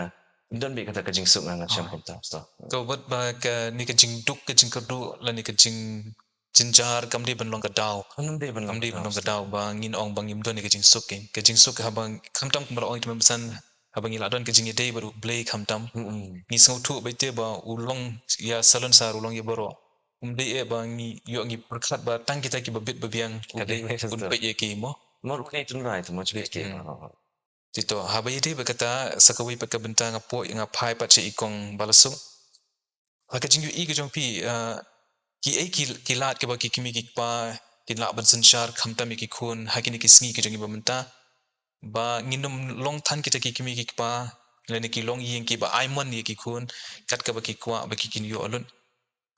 kin don beit ïa kata ka jingsuk, nga, nga shem, ah, kumta, Pastor. Ka wat ba kane ka jingduk ka jingkyrduh lane ka jingjynjar kam dei ban long ka daw. Kam dei ban long, kam dei ban long ka daw ba ngin ong ba ngim don ïa ka jingsuk, eh. Ka jingsuk haba, khamtam kumba la ong i Tymmen Basan, haba ngi la don ka jingïadei bad U Blei khamtam. Mm-mm. Ngi sngewthuh beit te ba u long ïa salonsar, u long ïa baroh. Um dei eh ba ngi ïoh ngi pyrkhat ba tang kita kiba bit ba biang, ka dei, un peit ïa ki mo. Mo ruh ki tynrai tu mo, jubab ki. Hmm. Te to, haba ïadei bad kata, sa kawei pat ka bynta nga poi, nga phai pat sha i kong Balasuk. Ha ka jingïohi ka jong phi, ah, kiei ki, ki lad kiba ki kmie ki kpa kin lah ban synshar khamtam ïa ki khun ha kine ki sngi ki jong ngi ba mynta, ba ngin ym long than kita ki kmie ki kpa lane ki longïing kiba ai mon ïa ki khun kat kaba ki kwah ba ki kin ïoh lut?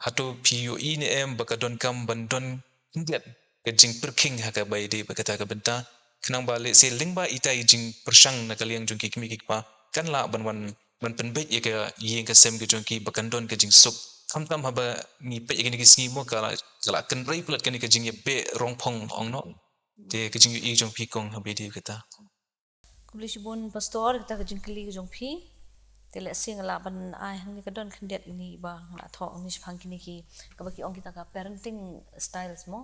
Hato phi ïohi ne em ba ka donkam ban don khyndiat ka jingpyrkhing ha kaba ïadei bad kata ka bynta, khnang ba lehse lyngba ita i jingpyrshang na ka liang jong ki kmie ki kpa kan lah ban wan, ban pynbeit ïa ka ïing ka sem ka jong ki ba kan don ka jingsuk, khamtam haba ngi peit ïa kine ki sngi mo, ka la, ka la kynrei palat kane ka jingïabeh rongphong, ong noh. Te ka jingïohi jong phi kong haba ïadei bad kata? Khublei shibun Pastor, kata ka jingkylli ka jong phi. Te lehse nga lah ban ai hangne, ka don khyndiat kine ba nga la thoh hangne shaphang kine ki, kaba ki ong kita ka parenting styles mo.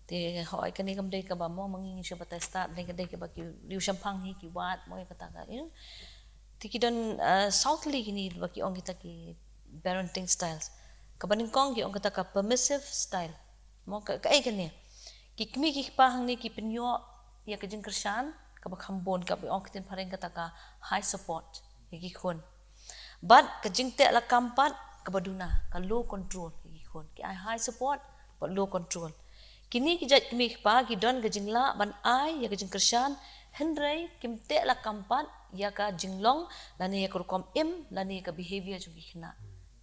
Te hooid, kane kam dei kaba mo ma ngi ngin shu batai stad, dei ka dei kaba ki riewshemphang hi ki wad mo ïa kata ka, you know. Te ki don, uh, saw tylli kine ba ki ong kita ki parenting styles. Kaba nyngkong ki ong kata ka permissive style. Mo ka, kaei kane? Ki kmie ki kpa hangne ki pynïoh ïa ka jingkyrshan kaba kham bun, kaba ong ktien phareng kata ka high support. ïa ki khun. Bad ka jingteh lakam pat kaba duna, ka low control ïa ki khun. Ki ai high support bad low control. Kine ki jait kmie kpa ki don ka jinglah ban ai ïa ka jingkyrshan, hynrei kim teh lakam pat ïa ka jinglong lane ïa ka rukom im lane ïa ka behavior jong ki khynnah.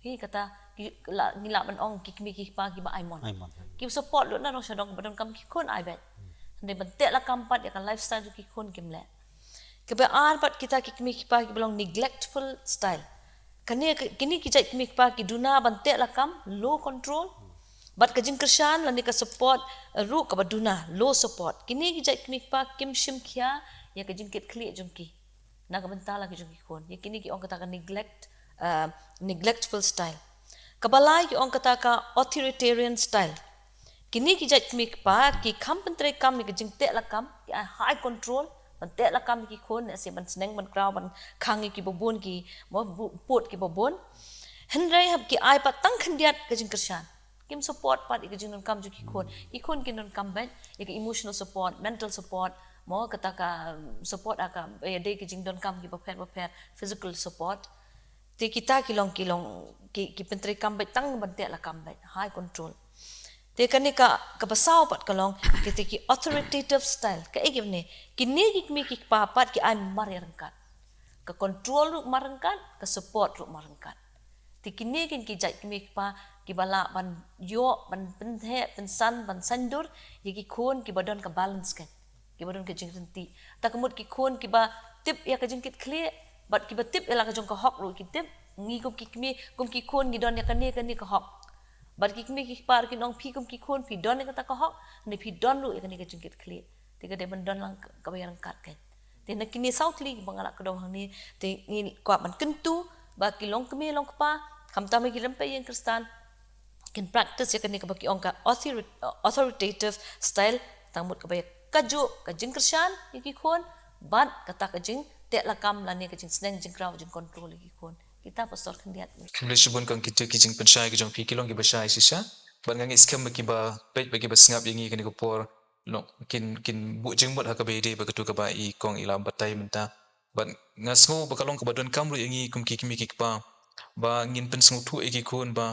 Hi kata ki la, ngi lah ban ong ki kmie ki kpa kiba ai mon. Ai mon. Ki support lut na dong sha dong, ba donkam ki khun ai beit. Hynrei ban teh lakam pat ïa ka lifestyle jong ki khun kim leh. Kaba ar pat kita ki kmie ki kpa kiba long neglectful style. Kane ki, kine ki jait kmie ki kpa ki duna ban teh lakam, low control. Bad ka jingkyrshan lane ka support, eh, ruh kaba duna, low support. Kine ki jait kmie ki kpa kim shim khia ïa ka jingkit khlieh jong ki na ka bynta la ki jong ki khun. Ïa kine ki ong kata ka neglect, uh, neglectful style. Kaba lai ki ong kata ka authoritarian style. Kine ki jait kmie ki kpa ki kham pyntreikam ïa ka jingteh lakam, ki ai high control, ban teh lakam ïa ki khun, ïa si ban sneng ban kraw, ban khang ïa ki babun ki, mo, bu-, put ki babun. Hynrei hap ki ai pat tang khyndiat ka jingkyrshan. Kim support pat ïa ka jingdonkam jong ki khun. Ki khun kin donkam beit ïa ka emotional support, mental support, mo, kata ka, um, support ha ka, ïa dei ka jingdonkam kiba pher ba pher, physical support. Te kita ki long, ki long, ki, ki pyntreikam beit tang ban teh lakam beit, high control. Te kane ka, kaba saw pat ka long kita ki authoritative style. Kaei kine? Kine ki kmie ki kpa pat ki ai mar ïa ryngkat. Ka control ruh mar ryngkat, ka support ruh mar ryngkat. Te kine kin ki jait kmie ki kpa kiba lah ban ïoh, ban pyntheh, pynsan, ban saiñdur ïa ki khun kiba don ka balance, kan, kiba don ka jingryntih. Ta ka mut ki khun kiba tip ïa ka jingkit khlieh bad kiba tip ïa la ka jong ka hok ruh ki tip. Ngi kum ki kmie, kum ki khun ngi don ïa kane kane ka hok. Bad ki kmie ki kpa ruh kin ong phi kum ki khun phi don ïa kata ka hok, ne phi don ruh ïa kane ka jingkit khlieh. Te ka dei ban don lang ka, kaba ïa ryngkat, kan. Te na kine saw tylli kiba nga la kdew hangne, te ngi kwah ban kyntu ba ki longkmie longkpa, khamtam ki lem pat ïing Khristan, kin practice ïa kane kaba ki ong ka authori-, authoritative style, tang mut kaba ïa kajuh ka jingkyrshan ïa ki khun, bad kata ka jingteh lakam lane ka jingsneng jingkraw jingcontrol ïa ki khun. Kita pastor khyndiat. Khublei shibun kong, kita ki jingpynshai ki jong phi ki long kiba shai shisha. Bad nga ngeit skhem ba kiba peit bad kiba sngap ïa ngi kane ka por, long, kin, kin buh jingmut ha kaba ïadei bad katu kaba i kong i la batai mynta. Bad nga sngew ba ka long kaba donkam ruh ïa ngi kum ki kmie ki kpa ba ngin pynsngewthuh ïa ki khun ba,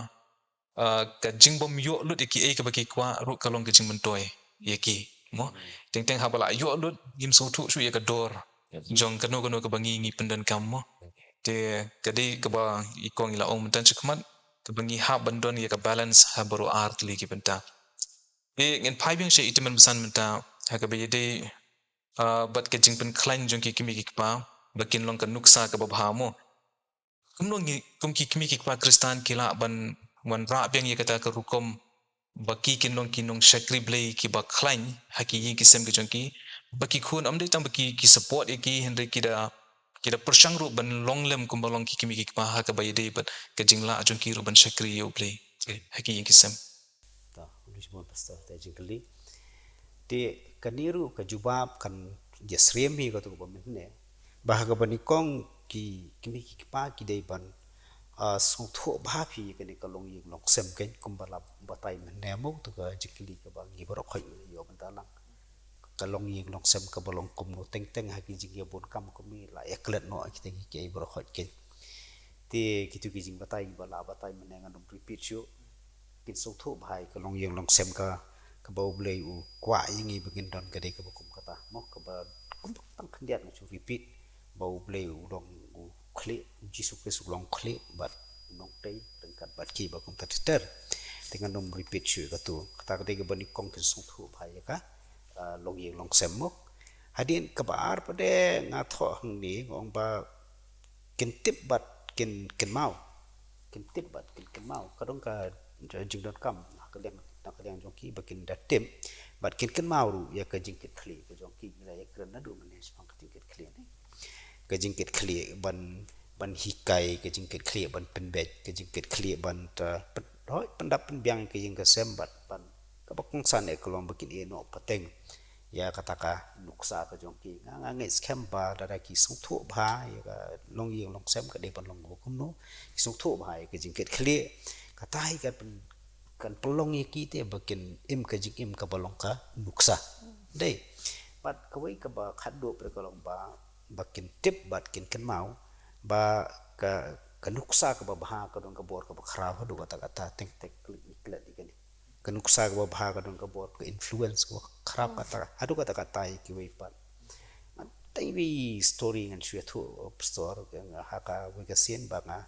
ah, ka jingbym ïoh lut ïa kiei kaba ki kwah ruh ka long ka jingmyntoi ïa ki, mo. Teng teng haba la ïoh lut ngim sngewthuh shuh ïa ka dor jong kano kano kaba ngi, ngi pyndonkam, mo. Te ka dei kaba i kong i la ong mynta shakhmat, kaba ngi hap ban don ïa ka balance ha baroh ar tylli ki bynta. Te ngin phai biang sha i tymmen basan mynta ha kaba ïadei, ah, bad ka jingpynkhlaiñ jong ki kmie ki kpa ba kin long ka nuksa kaba bha, mo. Kumno ngi kum ki kmie ki kpa Khristan ki lah ban wanrah biang ïa kata ka rukom ba ki kin long ki nongshakri Blei kiba khlaiñ ha ki ïing ki sem ki jong ki, ba ki khun ym dei tang ba ki, ki support ïa ki, hynrei ki da, ki da pyrshang ruh ban long lem kumba long ki kmie ki kpa ha kaba ïadei bad ka jinglah jong ki ruh ban shakri ïa U Blei ha ki ïing ki sem. Ta, khublei shibun pastor, te jingkylli. Te kane ruh ka jubab kan ïasyriem hi katu kaba mynne. Ba ha kaba nyngkong ki kmie ki kpa ki dei ban, ah, sngewthuh bha phi kane ka longïing longsem, kan, kumba la batai mynne mo, tu ka jingkylli kaba ngi baroh khoit ngi ïoh bynta lang. Ka longïing longsem kaba long kumno teng teng ha ki jingïabun kam kumne la ïaklet noh ha kita kiei baroh khoit, kan. Te kitu ki jingbatai ba la batai mynne ngan ym repeat shuh. Kin sngewthuh bha ïa ka longïing longsem ka, kaba U Blei u kwah ïa ngi ba ngin don, ka dei kaba kum kata, mo, kaba kum tang khyndiat nga shu repeat ba U Blei u long u khlieh, U Jisu Khrist u long khlieh bad u nongtei ryngkat bad ki ba kumta ter ter. Te ngan ym repeat shuh ïa katu. Kata ka dei kaba nyngkong, kin sngewthuh bha ïa ka, ah, longïing longsem, mo. Hadien kaba ar pat de nga thoh hangne nga ong ba kin tip bad kin kynmaw. Kin tip bad kin kynmaw. Ka dong ka jingdonkam na ka liang, na ka liang jong ki ba kin da tip bad kin kynmaw ruh ïa ka jingkit khlieh ka jong ki, ngi la ïakren naduh mynne shaphang ka jingkit khlieh ne. Ka jingkit khlieh ban, ban hikai, ka jingkit khlieh ban pynbeit, ka jingkit khlieh ban, ah, pyn-, hoi, pyndap pynbiang ka ïing ka sem bad ban, kaba kongsan eh ka long ba kin ïeh noh pateng ïa kata ka nuksa ka jong ki. Nga, nga ngeit skhem ba lada ki sngewthuh bha ïa ka longïing longsem ka dei ban long kumno, ki sngewthuh bha ïa ka jingkit khlieh, kata hi kan pyn-, kan pynlong ïa ki te ba kin im ka jingim kaba long ka nuksa. Dei. Bad kawei kaba khatduh pat ka long ba, ba kin tip bad kin kynmaw ba ka, ka nuksa kaba bha ka don ka bor kaba khraw haduh katta katta. Teng teng klet klet ïa kane. Ka nuksa kaba bha ka don ka bor, ka influence kaba khraw katta haduh katta katta ïa kiwei pat. Tang iwei story ngan shu ïathuh, pastor, ha kawei ka sien ba nga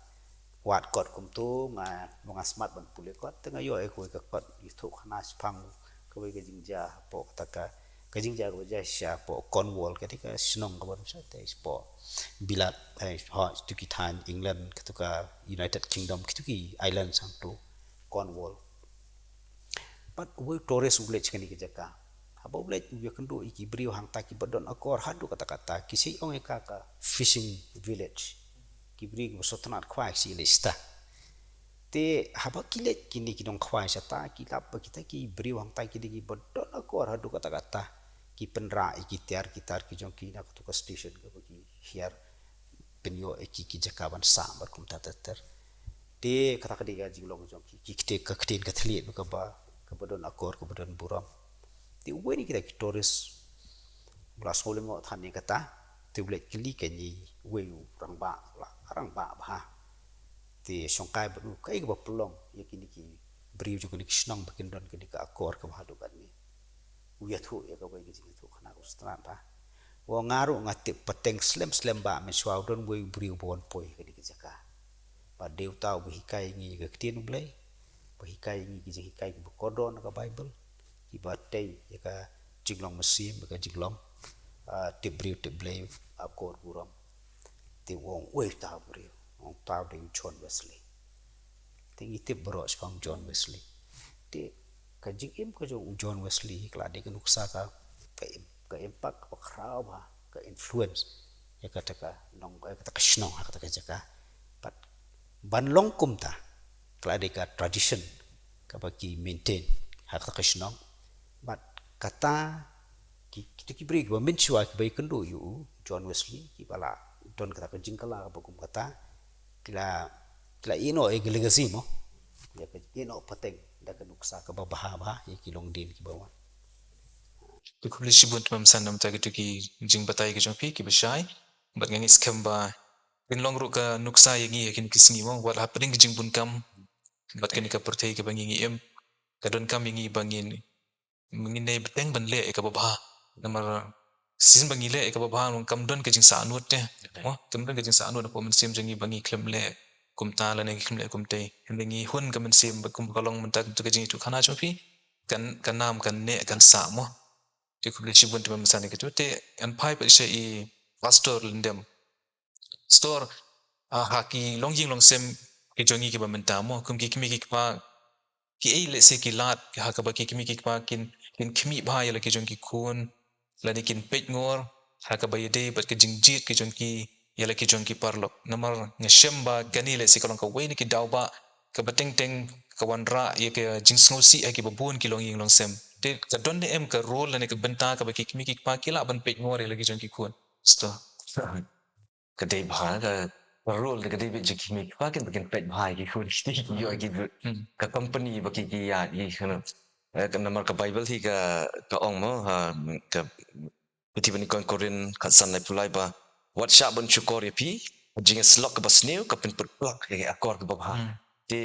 wad kot kumto, nga, ba nga smat ban pule kot, te nga ïoh ïa kawei ka kot ïathuh khana shaphang kawei ka jingjia hapoh kata ka, ka jingjia kaba jia sha hapoh Cornwall, kata ka shnong kaba don shatei shapoh Bilat, eh, ha kito ki thaiñ England, kito ka United Kingdom, kito ki island hangto Cornwall. Bad uwei u tourist u leit sha kane ka jaka. Haba u leit, u ïakynduh ïa ki briew hangta kiba don akor haduh katta katta, ki sa ong ïa ka ka fishing village. Ki briew kiba sngewtynnat khwai ki sa leit shata. Te haba ki leit kine ki nongkhwai shata, ki lap ba kita ki briew hangta ki dei kiba don akor haduh katta katta. Ki pynrah ïa ki tiar ki tar ki jong ki na kato ka station kaba ki hiar, pynïoh ïa ki ki jaka ban sah bad kumta ter ter. Te kata ka dei ka jinglong jong ki, ki ktien, ka ktien ka thylliej kaba, kaba don akor, kaba don burom. Te uwei na kita ki tourist u la sngew lyngngoh than ïa kata, te u leit kylli kane uwei u rangbah, u la rangbah bha. Te shongkai bad u, kaei kaba pynlong ïa kine ki briew jong kane ka shnong ba kin don kane ka akor kaba haduh katne. U ïathuh ïa kawei ka jingïathuh khana kaba sngewtynnat bha. U ong, nga ruh nga tip pateng slem slem ba mynshuwa u don uwei u briew ba wan poi ha kane ka jaka. Ba dei uta uba hikai ïa ngi ïa ka ktien U Blei, ba hikai ïa ngi ki jinghikai kiba kordor na ka Baibl, kiba tei ïa ka jinglong mynsiem, ïa ka jinglong, ah, tip briew tip Blei, akor burom. Te u ong, uei uta u briew? U ong, uta u dei u John Wesley. Te ngi tip baroh shaphang John Wesley. Te ka jingim ka jong u John Wesley ka la dei ka nuksa ka, ka im-, ka impact kaba khraw bha, ka influence ïa kata ka nong, ïa kata ka shnong, ha kata ka jaka. Bad ban long kumta ka la dei ka tradition kaba ki maintain ha kata ka shnong. Bad kata ki, kita ki briew kiba mynshuwa kiba ïakynduh ïa u John Wesley, kiba la don kata ka jingkylla kaba kum kata, ki la, ki la ïehnoh ïa ka legacy mo, ïa ka ïehnoh pateng da ka nuksa kaba bha bha ïa ki longdien kiba wan. Te khublei shibun, te mynta namar kito ki jingbatai ki jong phi kiba shai, bad nga ngeit skhem ba kin long ruh ka nuksa ïa ngi ha kine ki sngi mo, wat hapdeng ki jingbun kam bad kane ka pyrthei kaba ngi ngi im, ka donkam ïa ngi ba ngin, ngin ïai bteng ban leh ïa kaba bha. Namar shisien ba ngi leh ïa kaba bha, kam don ka jingsahnud te. Mo, kam don ka jingsahnud hapoh mynsiem jong ngi ba ngi khlem leh kumta lane ngi khlem leh kumtei. Hynrei ngi hun ka mynsiem ba kumba ka long mynta ka jingïathuh khana jong phi, kan, kan nam kan neh kan sah mo. Te khublei shibun, te mynta ïa kito te ngan phai pat sha i Pastor Lyndem. Pastor, ah, ha ki longïing longsem ki jong ngi kiba mynta mo, kum ki kmie ki kpa, kiei lehse ki lad ha kaba ki kmie ki kpa kin, kin khmih bha ïa la ki jong ki khun, lane kin peit ngor ha kaba ïadei bad ka jingjied ki jong ki ïa la ki jong ki paralok? Namar nga shem ba kane lehse ka long kawei na ki daw ba kaba teng teng ka wanrah ïa ka jingsngewsih ha kiba bun ki longïing longsem. Te ka don ne em ka role lane ka bynta kaba ki kmie ki kpa ki lah ban peit ngor ïa la ki jong ki khun? Pastor. Ka dei bha ka, ka role, ka dei bha jong ki kmie ki kpa kin, ba kin peit bha ïa ki khun, ki ïoh ki, hmm, ka company ba ki, ki ïaid ki khun. Eh, ka, namar ka Baibl hi ka, ka ong mo, ha, ka Puthi ba nyngkong Korinth khatsan laiphew lai ba, wat shah ban shukor ïa phi, ka jingïasyllok kaba sniew ka pynput plak ïa ka akor kaba bha. Hmm. Te,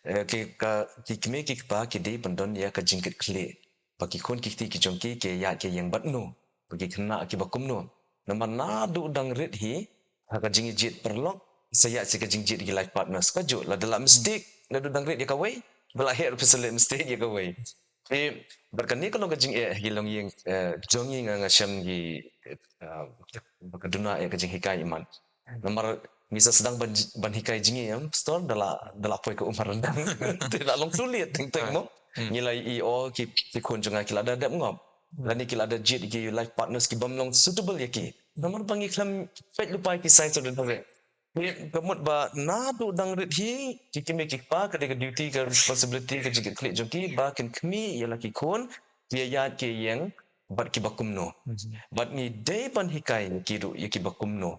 eh, ki, ka, ki kmie ki kpa ki dei ban don ïa ka jingkitkhlieh ba ki khun ki kti ki jong ki ki ïaid ki ïeng bad no, ba ki khynnah kiba kumno. Namar naduh dang rit hi, ha ka jingïajied paralok, sa ïaid sha ka jingjied ki life partners. Kajuh, lada la mistake naduh dang rit ïa kawei, ba la heh ruh phi sa leh mistake ïa kawei. Te bad kane ka long ka jingeh ha ki longïing, eh, jong ngi, nga, nga shem ki, eh, ba ka duna ïa ka jinghikai imat. Namar ngi sa sdang ban, ban hikai jingïeit, em, Pastor, da la, da la poi ka umar ryndang. Te la long too late teng teng mo. Hmm. Ngi la ïohi, oh, ki, ki khun jong nga ki la da dep ngop. Hmm. Lane ki la da jied ki life partners ki bym long suitable ïa ki. Namar ba ngi khlem peit lypa ïa ki signs of the times. Te ka mut ba naduh dang rit hi, ki kmie ki kpa, ka dei ka duty, ka responsibility, ka jingkitkhlieh jong ki ba kin khmih ïa la ki khun, ki ïaid ki ïeng bad kiba kumno. Hmm. Bad ngi dei ban hikai ïa ki ruh ïa kiba kumno.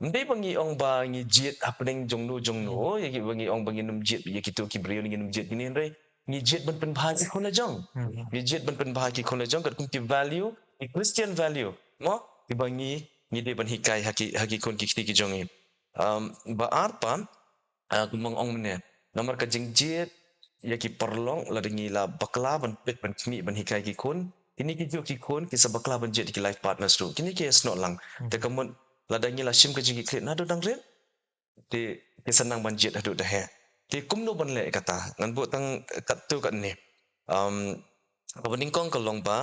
Ym dei ba ngi ong ba ngi jied hapdeng jongno jongno, hmm, ïa ki ba ngi ong ba ngin ym jied ïa kito ki briew, ngin ym jied kine, hynrei ngi jied ban pynbha ki khun la jong. Hmm. Ngi jied ban pynbha ki khun la jong katkum ki value, ki Christian value. Mo, kiba ngi, ngi dei ban hikai ha ki, ha ki khun ki kti ki jong ngi. Um, ba ar pat, uh, kumba nga ong mynne, namar ka jingjied ïa ki paralok, lada ngi la bakla ban peit, ban khmih, ban hikai ki khun, kine ki juh ki khun ki sa bakla ban jied ïa ki life partners ruh. Kine ki snoh lang. Hmm. Te ka mut lada ngi la shim ka jingkitkhlieh naduh dang rit, te ki sa nang ban jied haduh da heh. Te kumno ban leh kata? Ngan buh tang katto katne. Um, kaba nyngkong ka long ba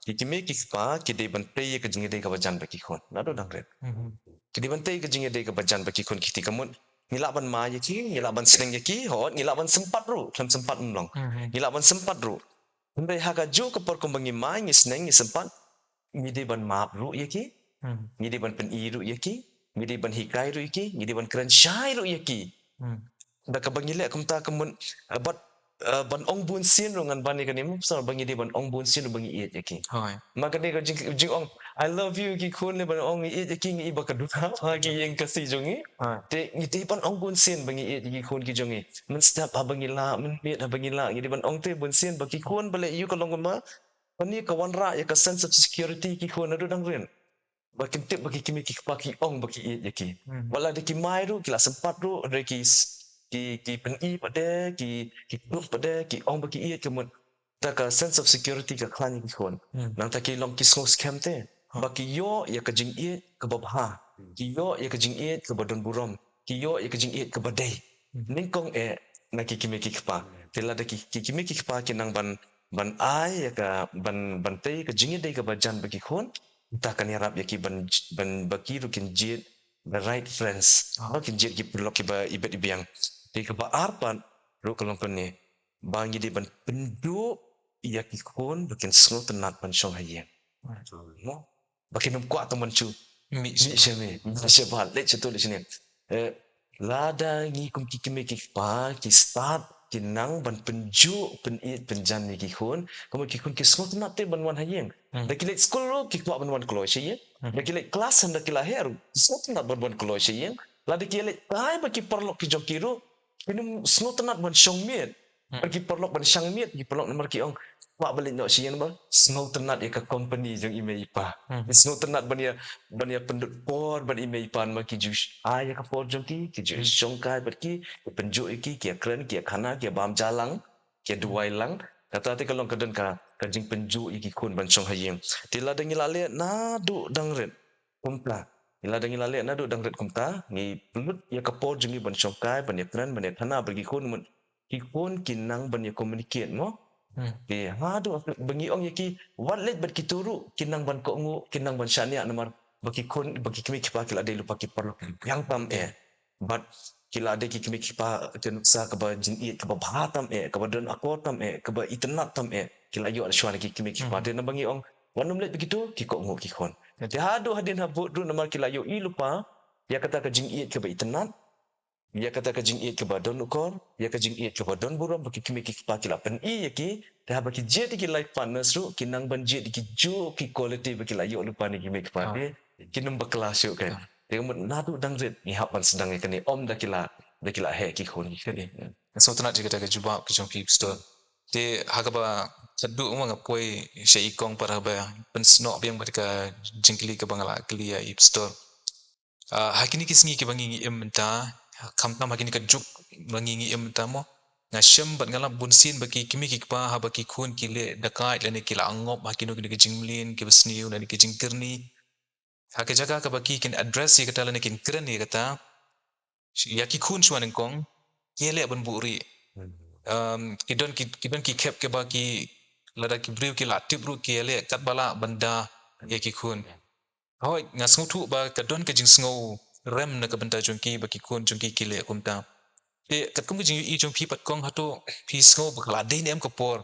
ki kmie ki kpa ki dei ban tei ïa ka jingïadei kaba jan bad ki khun naduh dang rit. Mhm. Ki dei ban tei ïa ka jingïadei kaba jan bad ki khun, kti ka mut ngi lah ban mai ïa ki, ngi lah ban sneng ïa ki, hooid ngi lah ban sympat ruh, khlem sympat ym long. Mhm. Ngi lah ban sympat ruh. Hynrei ha kajuh ka por kumba ngi mai, ngi sneng, ngi sympat, ngi dei ban map ruh ïa ki, hmm, ngi dei ban pyni ruh ïa ki, ngi dei ban hikai ruh ïa ki, ngi dei ban kren shai ruh ïa ki. Hmm. Da kaba ngi leh kumta ka mut, eh, bad, eh, ban ong bunsien ruh ngan ban ïa kane, mut ba ngi dei ban ong bunsien ruh ba ngi ïeit ïa ki. Hooid. Ma kane ka jing, jingong "I love you" ki khun, leh ban ong ngi ïeit ïa ki, ngi i ba ka duna ha ki ïing Khasi jong ngi. Hooid. Te ngi dei ban ong bunsien ba ngi ïeit ïa ki khun ki jong ngi. Mynstep haba ngi lah, mynmiet haba ngi lah, ngi dei ban ong te bunsien ba ki khun ba leh ïa ka long kumba Kane ka wanrah ïa ka sense of security ki khun naduh dang rit. Ba kin tip ba ki kmie ki kpa ki ong ba ki ïeit ïa ki. Hmm. Wat la da ki mai ruh, ki la sympat ruh, hynrei ki s-, ki, ki pyni pat de, ki, ki kynduh pat de, ki ong ba ki ïeit, ka mut da ka sense of security ka khlaiñ ïa ki khun. Hmm. Nangta ki long ki sngewskhem te. Ha. Ba ki ïoh ïa ka jingïeit kaba bha. Hmm. Ki ïoh ïa ka jingïeit kaba don burom. Ki ïoh ïa ka jingïeit kaba dei. Hmm. Nyngkong eh na ki kmie ki kpa. Hmm. Te lada ki, ki kmie ki kpa ki nang ban ban ai ïa ka, ban, ban tei ka jingïadei kaba jan bad ki khun, te kan ïarap ïa ki ban, ban ba ki ruh kin jied the right friends. Ah. Ba kin jied ki paralok kiba ibit ibiang. Te kaba ar pat ruh ka long kane, ba ngi dei ban pynduh ïa ki khun ba kin sngewtynnat ban shong ha ïing. Right. Mo? Ba kin ym kwah tang ban shu mih sha mih, mih sha ba, leit sha tu, leit sha ne. Eh, lada ngi kum ki kmie ki kpa ki stad, ki nang ban pynjuh, pynïeit, pynjan ïa ki khun, kumba ki khun ki sngewtynnat te ban wan ha ïing. Hmm. Da ki leit skul ruh ki kwah ban wan kloi sha ïing. Hmm. Da ki leit klas, da ki la heh ruh ki sngewtynnat ban wan kloi sha ïing. Lada ki leit kai bad ki paralok ki jong ki ruh, kin ym sngewtynnat ban shong miet. Hmm. Bad ki paralok ban shong miet, ki paralok namar ki ong, kwah ban leit noh sha ïing namar sngewtynnat ïa ka company jong i mei i pa. Hmm. Sngewtynnat ban ïa, ban ïa pynlut por bad i mei i pa namar ki ju ai ïa ka por jong ki, ki ju, hmm, shong kai bad ki, ki pynjuh ïa ki, ki ïa kren, ki ïa khana, ki ïa bam ja lang, ki ïa, hmm, duwai lang. Kata te ka long ka don ka, ka jingpynjuh ïa ki khun ban shong ha ïing. Te lada ngi la leh naduh dang rit kumta. Lada ngi la leh naduh dang rit kumta, ngi pynlut ïa ka por jong ngi ban shong kai, ban ïa kren, ban ïa khana bad ki khun, mut ki khun ki nang ban ïa communicate mo. Hmm. Te haduh ba ngi ong ïa ki wat leit bad kito ruh, ki nang ban kohnguh, ki nang ban shaniah namar ba ki khun, ba ki kmie ki kpa ki la dei lypa ki paralok kiba biang tam eh. Bad ki la dei ki kmie ki kpa ki nuksa kaba jingïeit kaba bha tam eh, kaba don akor tam eh, kaba itynnat tam eh, ki la ïoh shuwa na ki kmie ki kpa. Hmm. Te naba ngi ong wat nym leit bad kito, ki kohnguh ki khun. Hmm. Te haduh hadien habud ruh namar ki la ïohi lypa ïa kata ka jingïeit kaba itynnat, ïa kata ka jingïeit kaba don akor, ïa ka jingïeit kaba don burom, ba ki kmie ki kpa ki la pyni ïa ki, te haba ki jied ïa ki life partners ruh, ki nang ban jied ïa ki juh ki quality ba ki la ïoh lypa na ki kmie ki kpa. Ah. Te kin ym bakla shuh kein. Ah. Te ka mut naduh dang rit ngi hap ban sdang ïa kane, ym da ki la, da ki la heh ki khun ki. Kane. Hmm. Nga sngewtynnat ïa kata ka jubab ka jong phi, Pastor. Te ha kaba khatduh nga poi sha i kong para ba pynsnoh biang bad ka jingkylli kaba nga la kylli ïa i Pastor. Ah, ha kine ki sngi kiba ngi ngi im mynta, khamtam ha kine ka juk ba ngi ngi im mynta mo, nga shem bad nga lap bunsien ba ki kmie ki kpa haba ki khun ki leh dakait lane ki la ngop ha kino kino ki jingmlien kiba sniew lane ki jingkyrni, ha ka jaka kaba ki kin address ïa kata lane kin kren ïa kata, ïa ki khun shuwa nyngkong ki leh ban buhrieh. Hmm. Um, ki don ki, ki don ki khep kiba ki, lada ki briew ki la tip ruh ki leh katba lah ban da ïa ki khun. Hooid, nga sngewthuh ba ka don ka jingsngew rem na ka bynta jong ki ba ki khun jong ki ki leh kumta. Te katkum ka jingïohi jong phi pat kong, hato phi sngew ba ka la dei ne em ka por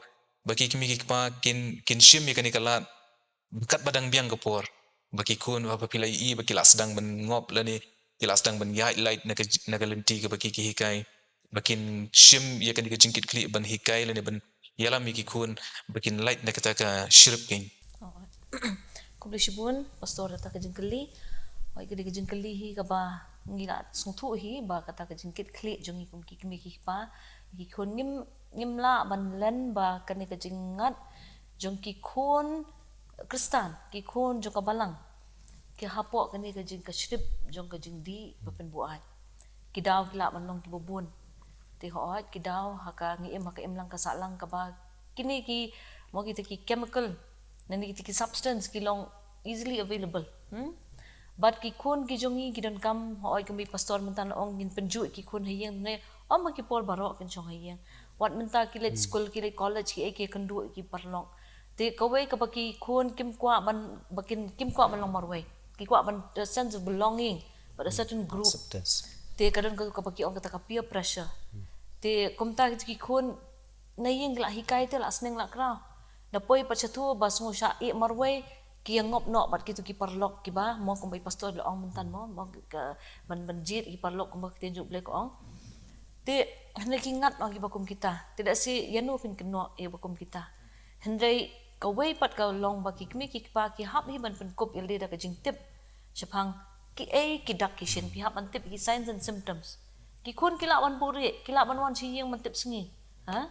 ba ki kmie ki kpa kin, kin shim ïa kane ka lad katba dang biang ka por, ba ki khun, ba phi la ïohi ba ki la sdang ban ngop lane ki la sdang ban ïaid lait na ka, na ka lynti kaba ki, ki hikai, ba kin shim ïa kane ka jingkitkhlieh ban hikai lane ban ïalam ïa ki khun ba kin lait na kata ka script kein. Oh. Khublei shibun Pastor, kata ka jingkylli. Oi, kata ka jingkylli hi kaba ngi la sngewthuh hi ba kata ka jingkitkhlieh jong ngi kum ki kmie ki kpa, ki khun ngim, ngim lah ban len ba kane ka jingngat jong ki khun Khristan, ki khun jong ka Balang, ki hapoh kane ka jing, ka script jong ka jingdih ba pynbuaid. ki daw ki lah ban long kiba bun. Te hooid ki daw ha ka ngi im ha ka imlang ka sahlang kaba kine ki, mo, kita ki chemical, nane kita ki substance ki long easily available. Hmm? Bad ki khun ki jong ngi ki donkam, hooid kumba i pastor mynta la ong, ngin pynjot ki khun ha ïing ne, ym ha ki por baroh kin shong ha ïing. Wat mynta ki leit skul, ki leit college, ki ei ki kynduh ki paralok. Te kawei kaba ki khun kim kwah ban, ba kin, kim kwah ban long marwei. Ki kwah ban, a sense of belonging, but a certain group. Acceptance. Te ka don ka, kaba ki ong kata ka peer pressure. Te kumta ki khun na ïing la hikai te la sneng la kraw. Da poi pat sha tu ba sngew shah ïeh marwei, ki ïa ngop noh bad kitu ki paralok kiba, mo, kumba i pastor la ong mynta, mo, mo, ka, ban, ban jied ki paralok kumba ka ktien jong U Blei ka ong. Te hynrei ki ngat noh kiba kum kita. Te da shi ïano phin kynnoh ïa ba kum kita. Hynrei kawei pat ka long ba ki kmie ki kpa ki hap hi ban pynkup ïalade da ka jingtip shaphang kiei ki dak ki shin, phi hap ban tip ïa ki signs and symptoms. Ki khun ki lah ban buhrieh, ki lah ban wan sha ïing ban tip sngi. Ha?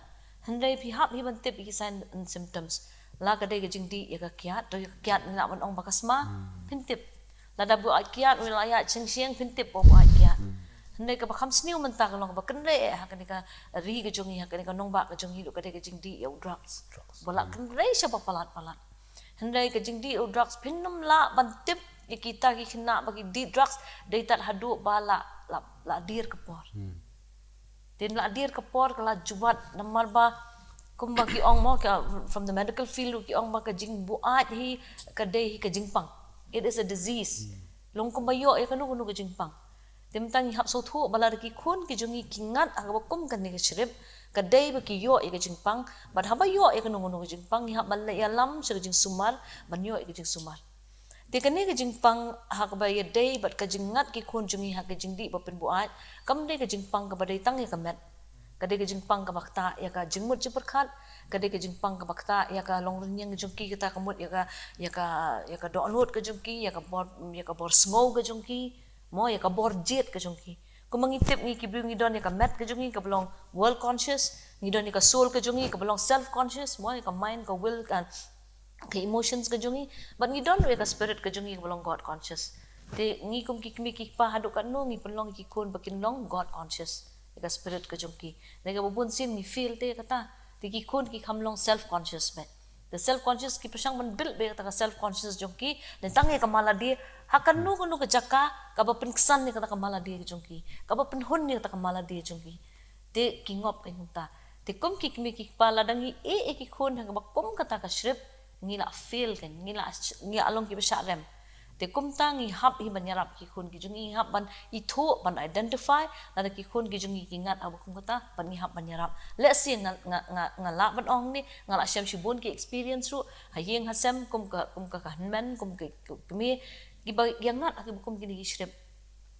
Hynrei phi hap hi ban tip ïa ki signs and symptoms. La ka dei ka jingdih ïa ka kiad, to ïa ka kiad ngi lah ban ong ba ka sma, phin tip. Lada buaid kiad, u la ïaid sheng sheng, phin tip ba buaid kiad. Hynrei kaba kham sniew mynta ka long kaba kynrei eh ha kane ka ri ka jong ngi, ha kane ka nongbah ka jong ngi, ruh ka dei ka jingdih ïa u drugs. Ba la kynrei sha ba palat palat. Hynrei ka jingdih ïa u drugs phin ym lah ban tip ïa kita ki khynnah ba ki dih drugs, dei tad haduh ba la, la, la dier ka por. Te la dier ka por ka la juwat namar ba kumba ki ong, mo, ka, from the medical field ki ong ba ka jingbuaid hi ka dei hi ka jingpang. It is a disease. Long kumba ïoh ïa kano kano ka jingpang. Te mynta ngi hap sngewthuh ba lada ki khun ki jong ngi ki ngat ha kaba kum kane ka shrip, ka dei ba ki ïoh ïa ka jingpang, bad haba ïoh ïa kano kano ka jingpang ngi hap ban leit ïalam sha ka jingsumar ban ïoh ïa ka jingsumar. Te kane ka jingpang ha kaba ïadei bad ka jingngat ki khun jong ngi ha ka jingdih ba pynbuaid, kam dei ka jingpang kaba dei tang ïa ka met. Ka dei ka jingpang kaba ktah ïa ka jingmut jingpyrkhat, ka dei ka jingpang kaba ktah ïa ka longrynïeng ka jong ki, kata ka mut ïa ka, ïa ka, ïa ka dohnud ka jong ki, ïa ka bor, ïa ka bor sngew ka jong ki, mo, ïa ka bor jied ka jong ki. Kumba ngi tip ngi ki briew ngi don ïa ka met ka jong ngi kaba long world conscious, ngi don ïa ka soul ka jong ngi kaba long self conscious, mo, ïa ka mind, ka will, ka, ka emotions ka jong ngi, bad ngi don ruh ïa ka spirit ka jong ngi kaba long God conscious. Te ngi kum ki kmie ki kpa haduh katno ngi pynlong ki khun ba kin long God conscious, ïa ka spirit ka jong ki. Nangta kaba bun sien ngi fail te kata. Te ki khun ki kham long self conscious beit. Te self conscious ki pyrshang ban build beit kata ka self conscious jong ki, ne tang ïa ka mala die, ha kano kano ka jaka kaba pynksan ïa kata ka mala die ka jong ki, kaba pynhun ïa kata ka mala die jong ki. Te ki ngop ka jingta. Te kum ki kmie ki kpa lada ngi ïeh ïa ki khun ha kaba kum kata ka shrip, ngi la fail kan, ngi la, ngi la long kiba shah rem. Te kumta ngi hap hi ban ïarap ki khun ki jong ngi, ngi hap ban ithuh, ban identify lada ki khun ki jong ngi ki ngat ha kaba kum kata, bad ngi hap ban ïarap. Lehse nga, nga, nga, nga lah ban ong ne, nga la shem shibun ki experience ruh ha ïing ha sem, kum ka, kum ka, ka hynmen, kum ka, ka kmie, kiba ïa ngat ha kaba kum kine ki shrip.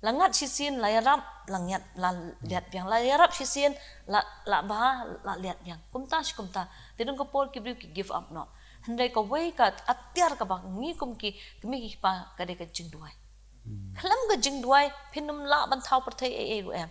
La ngat shisien, la ïarap, la ngat, la liat biang. La ïarap shisien, la, la bha, la liat biang. Kumta shi kumta. Te don ka por ki briew ki give up noh. Hynrei kawei ka atiar kaba ngi kum ki kmie ki kpa ka dei ka jingduwai. Khlem ka jingduwai phin ym lah ban thaw pyrthei ei ei ruh em.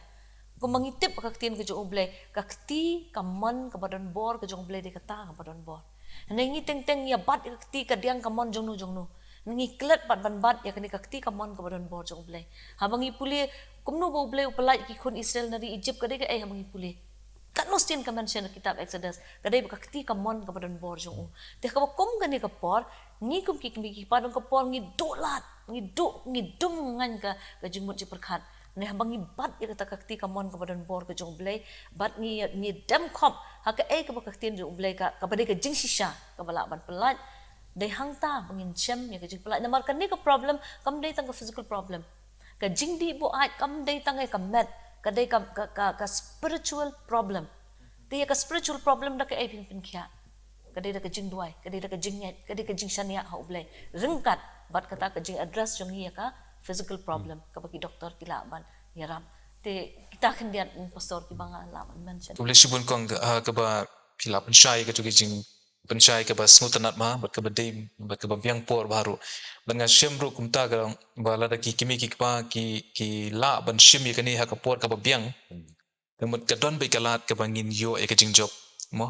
Kumba ngi tip ka ktien ka jong U Blei, ka kti ka mon kaba don bor ka jong U Blei dei kata kaba don bor. Hynrei ngi teng teng ngi ïa bat ïa ka kti ka diang ka mon jong no jong no. Ngi klet pat ban bat ïa kane ka kti ka mon kaba don bor jong U Blei. Haba ngi pule kumno ba U Blei u pyllait ki khun Israel na ri Egypt, ka dei kaei haba ngi pule? Katno sien ka mention ha kitab Exodus, ka dei ba ka kti ka mon kaba don bor jong u. Te kaba kum kane ka por, ngi kum ki kmie ki kpa don ka por ngi duh lad, ngi duh, ngi dum ngaiñ ka, ka jingmut jingpyrkhat. Ne haba ngi bat ïa kata ka kti ka mon kaba don bor ka jong U Blei, bad ngi, ngi dem khop ha kaei kaba ka ktien jong U Blei ka, kaba dei ka jingshisha kaba lah ban pyllait. Dei hangta ba ngin shem ïa ka jingpyllait. Namar kane ka problem kam dei tang ka physical problem. Ka jingdih buaid kam dei tang ïa ka met, ka dei ka, ka, ka, ka spiritual problem. Te ïa ka spiritual problem da kaei phin pynkhiah? Ka dei da ka jingduwai, ka dei da ka jingngeit, ka dei ka jingshaniah ha U Blei. Ryngkat bad kata ka jingaddress jong ngi ïa ka physical problem kaba ki doktor ki lah ban ïarap. Te kita khyndiat, mm, pastor, kiba nga lah ban mention. Khublei shibun kong, ah, kaba phi la pynshai katu ka jing pynshai kaba sngewtynnat ma, bad kaba dei, bad kaba biang por bha ruh. Bad nga shem ruh kumta ka long ba lada ki kmie ki kpa ki, ki lah ban shim ïa kane ha ka por kaba biang, ka mut ka don beit ka lad kaba ngin ïoh ïa ka jingjop, mo.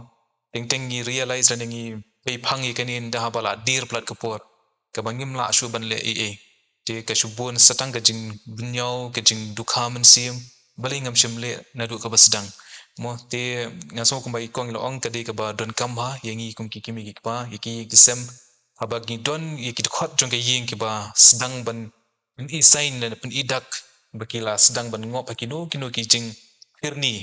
Teng teng ngi realize lane ngi pei phang ïa kane ynda haba la dier palat ka por, kaba ngim lah shuh ban leh ei ei. Te ka shu bun sa tang ka jingbynñiaw, ka jingdukha mynsiem, Balei ngam shym leh naduh kaba sdang? Mo, te nga sngew kumba i kong i la ong ka dei kaba donkam bha ïa ngi kum ki kmie ki kpa, ïa ki ïing ki sem, haba ngi don ïa ki dkhot jong ka ïing kiba sdang ban pyni sign ne pyni dak ba ki la sdang ban ngop ha kino kino ki jingkyrni.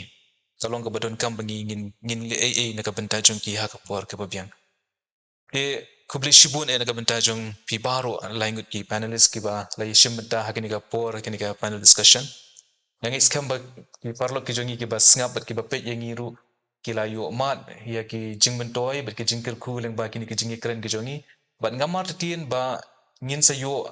Ka long kaba donkam ba ngi ngin, ngin leh ei ei na ka bynta jong ki ha ka por kaba biang. Te khublei shibun eh na ka bynta jong phi baroh, lai ngut ki panelist kiba la ïashim bynta ha kane ka por, ha kane ka panel discussion. Nga ngeit skhem ba ki paralok ki jong ngi kiba sngap bad kiba peit ïa ngi ruh ki la ïoh mad ïa ki jingmyntoi bad ki jingkyrkhu lyngba kine ki jingïakren ki jong ngi. Bad nga martatien ba ngin sa ïoh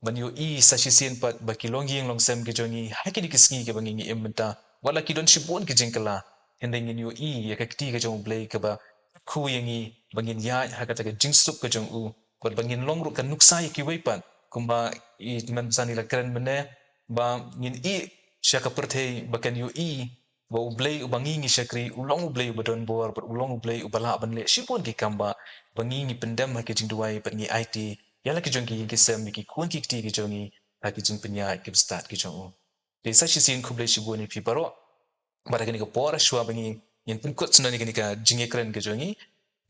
ban ïohi sa shisien pat ba ki longïing longsem ki jong ngi ha kine ki sngi kiba ngi ngi im mynta, wat la ki don shibun ki jingkylla, hynrei ngin ïohi ïa ka kti ka jong U Blei kaba kyrkhu ïa ngi ba ngin ïaid ha kata ka jingsuk ka jong u, bad ba ngin long ruh ka nuksa ïa kiwei pat, kumba i Tymmen Basan i la kren mynne, ba ngin ïeh sha ka pyrthei ba kan ïohi ba U Blei uba ngi ngi shakri u long U Blei uba don bor, bad u long U Blei uba lah ban leh shibun ki kam ba, ba ngi ngi pyndem ha ki jingduwai bad ngi aiti ïa la ki jong ki ïing ki sem, ïa ki khun ki kti ki jong ngi ha ki jingpynïaid ki bastad ki jong u. Te sa shisien khublei shibun ïa phi baroh. Bad ha kane ka por shuwa ba ngi ngin pynkut sngewbha ïa kane ka jingïakren ka jong ngi,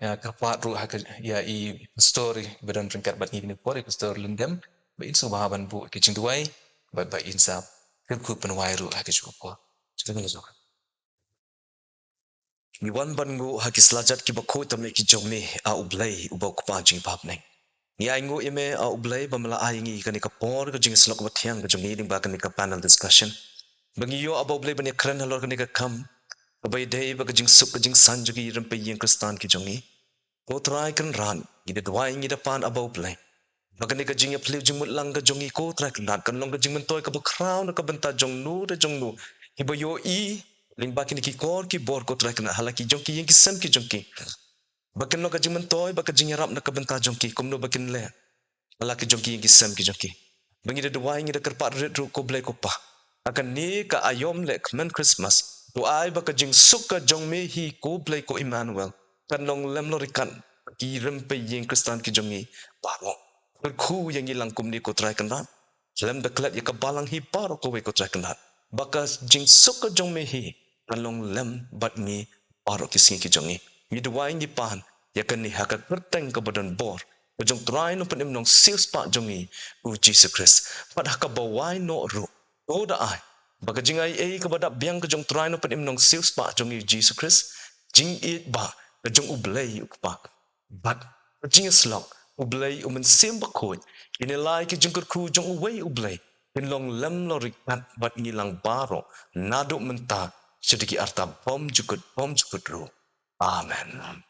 ïa, kyrpad ruh ha ka, ïa i pastor ba don ryngkat bad ngi kane ka por, i Pastor Lyngdoh, ba in sngewbha ban buh ki jingduwai bad ba in sa kyrkhu pynwai ruh ha ka jingpor. Ngi wan ban nguh ha ki slajat kiba khuid tam eh ki jong me, A U Blei uba U Kpa jingpynbapteng. Ngi ainguh ïa me, A U Blei, ba me la ai ïa ngi kane ka por ka jingïasyllok bathiang ka jong ngi lyngba kane ka panel discussion, ba ngi ïoh, A U Blei, ban ïakren halor kane ka kam kaba ïadei bad ka jingsuk ka jingsain jong ki rympei ïing Khristan ki jong ngi. Ko Trai Kynrad, ngi da duwai, ngi da pan, A U Blei, ba kane ka jingïapyllew jingmut lang ka jong ngi, ko Trai Kynrad, kan long ka jingmyntoi kaba khraw na ka bynta jong no da jong no kiba ïohi lyngba kine ki kor ki bor, ko Trai Kynrad, ha la ki jong ki ïing ki sem ki jong ki. Ba kan long ka jingmyntoi bad ka jingïarap na ka bynta jong ki, kumno ba kin leh ha la ki jong ki ïing ki sem ki jong ki. Ba ngi da duwai, ngi da kyrpad rit ruh, ko Blei ko Pa, ha kane ka aïom leh kmen Christmas, to ai ba ka jingsuk ka jong me hi, ko Blei ko Emmanuel, kan long lem lorikot ki rympei ïing Khristan ki jong ngi baroh. Kyrkhu ïa ngi lang kumne, ko Trai Kynrad. Lem da klet ïa ka balang hi baroh kawei, ko Trai Kynrad, ba ka jingsuk ka jong me hi kan long lem bad ngi baroh ki sngi ki jong ngi. Ngi duwai, ngi pan ïa kane ha ka kyrteng kaba don bor ka jong U Trai Nongpynim Nongsiewspah jong ngi, U Jisu Khrist. Bad ha kaba wai noh ruh, to da ai ba ka jingaiei kaba dap biang ka jong U Trai Nongpynim Nongsiewspah jong ngi, U Jisu Khrist, jingïeit ba ka jong U Blei U Kpa, bad ka jingïasyllok U Blei U Mynsiem Bakhuid, kin ïaleh ki jingkyrkhu jong uwei U Blei, kin long lem lorikot bad ngi lang baroh, naduh mynta sha ki arta bymjukut bymjukut ruh. Amen.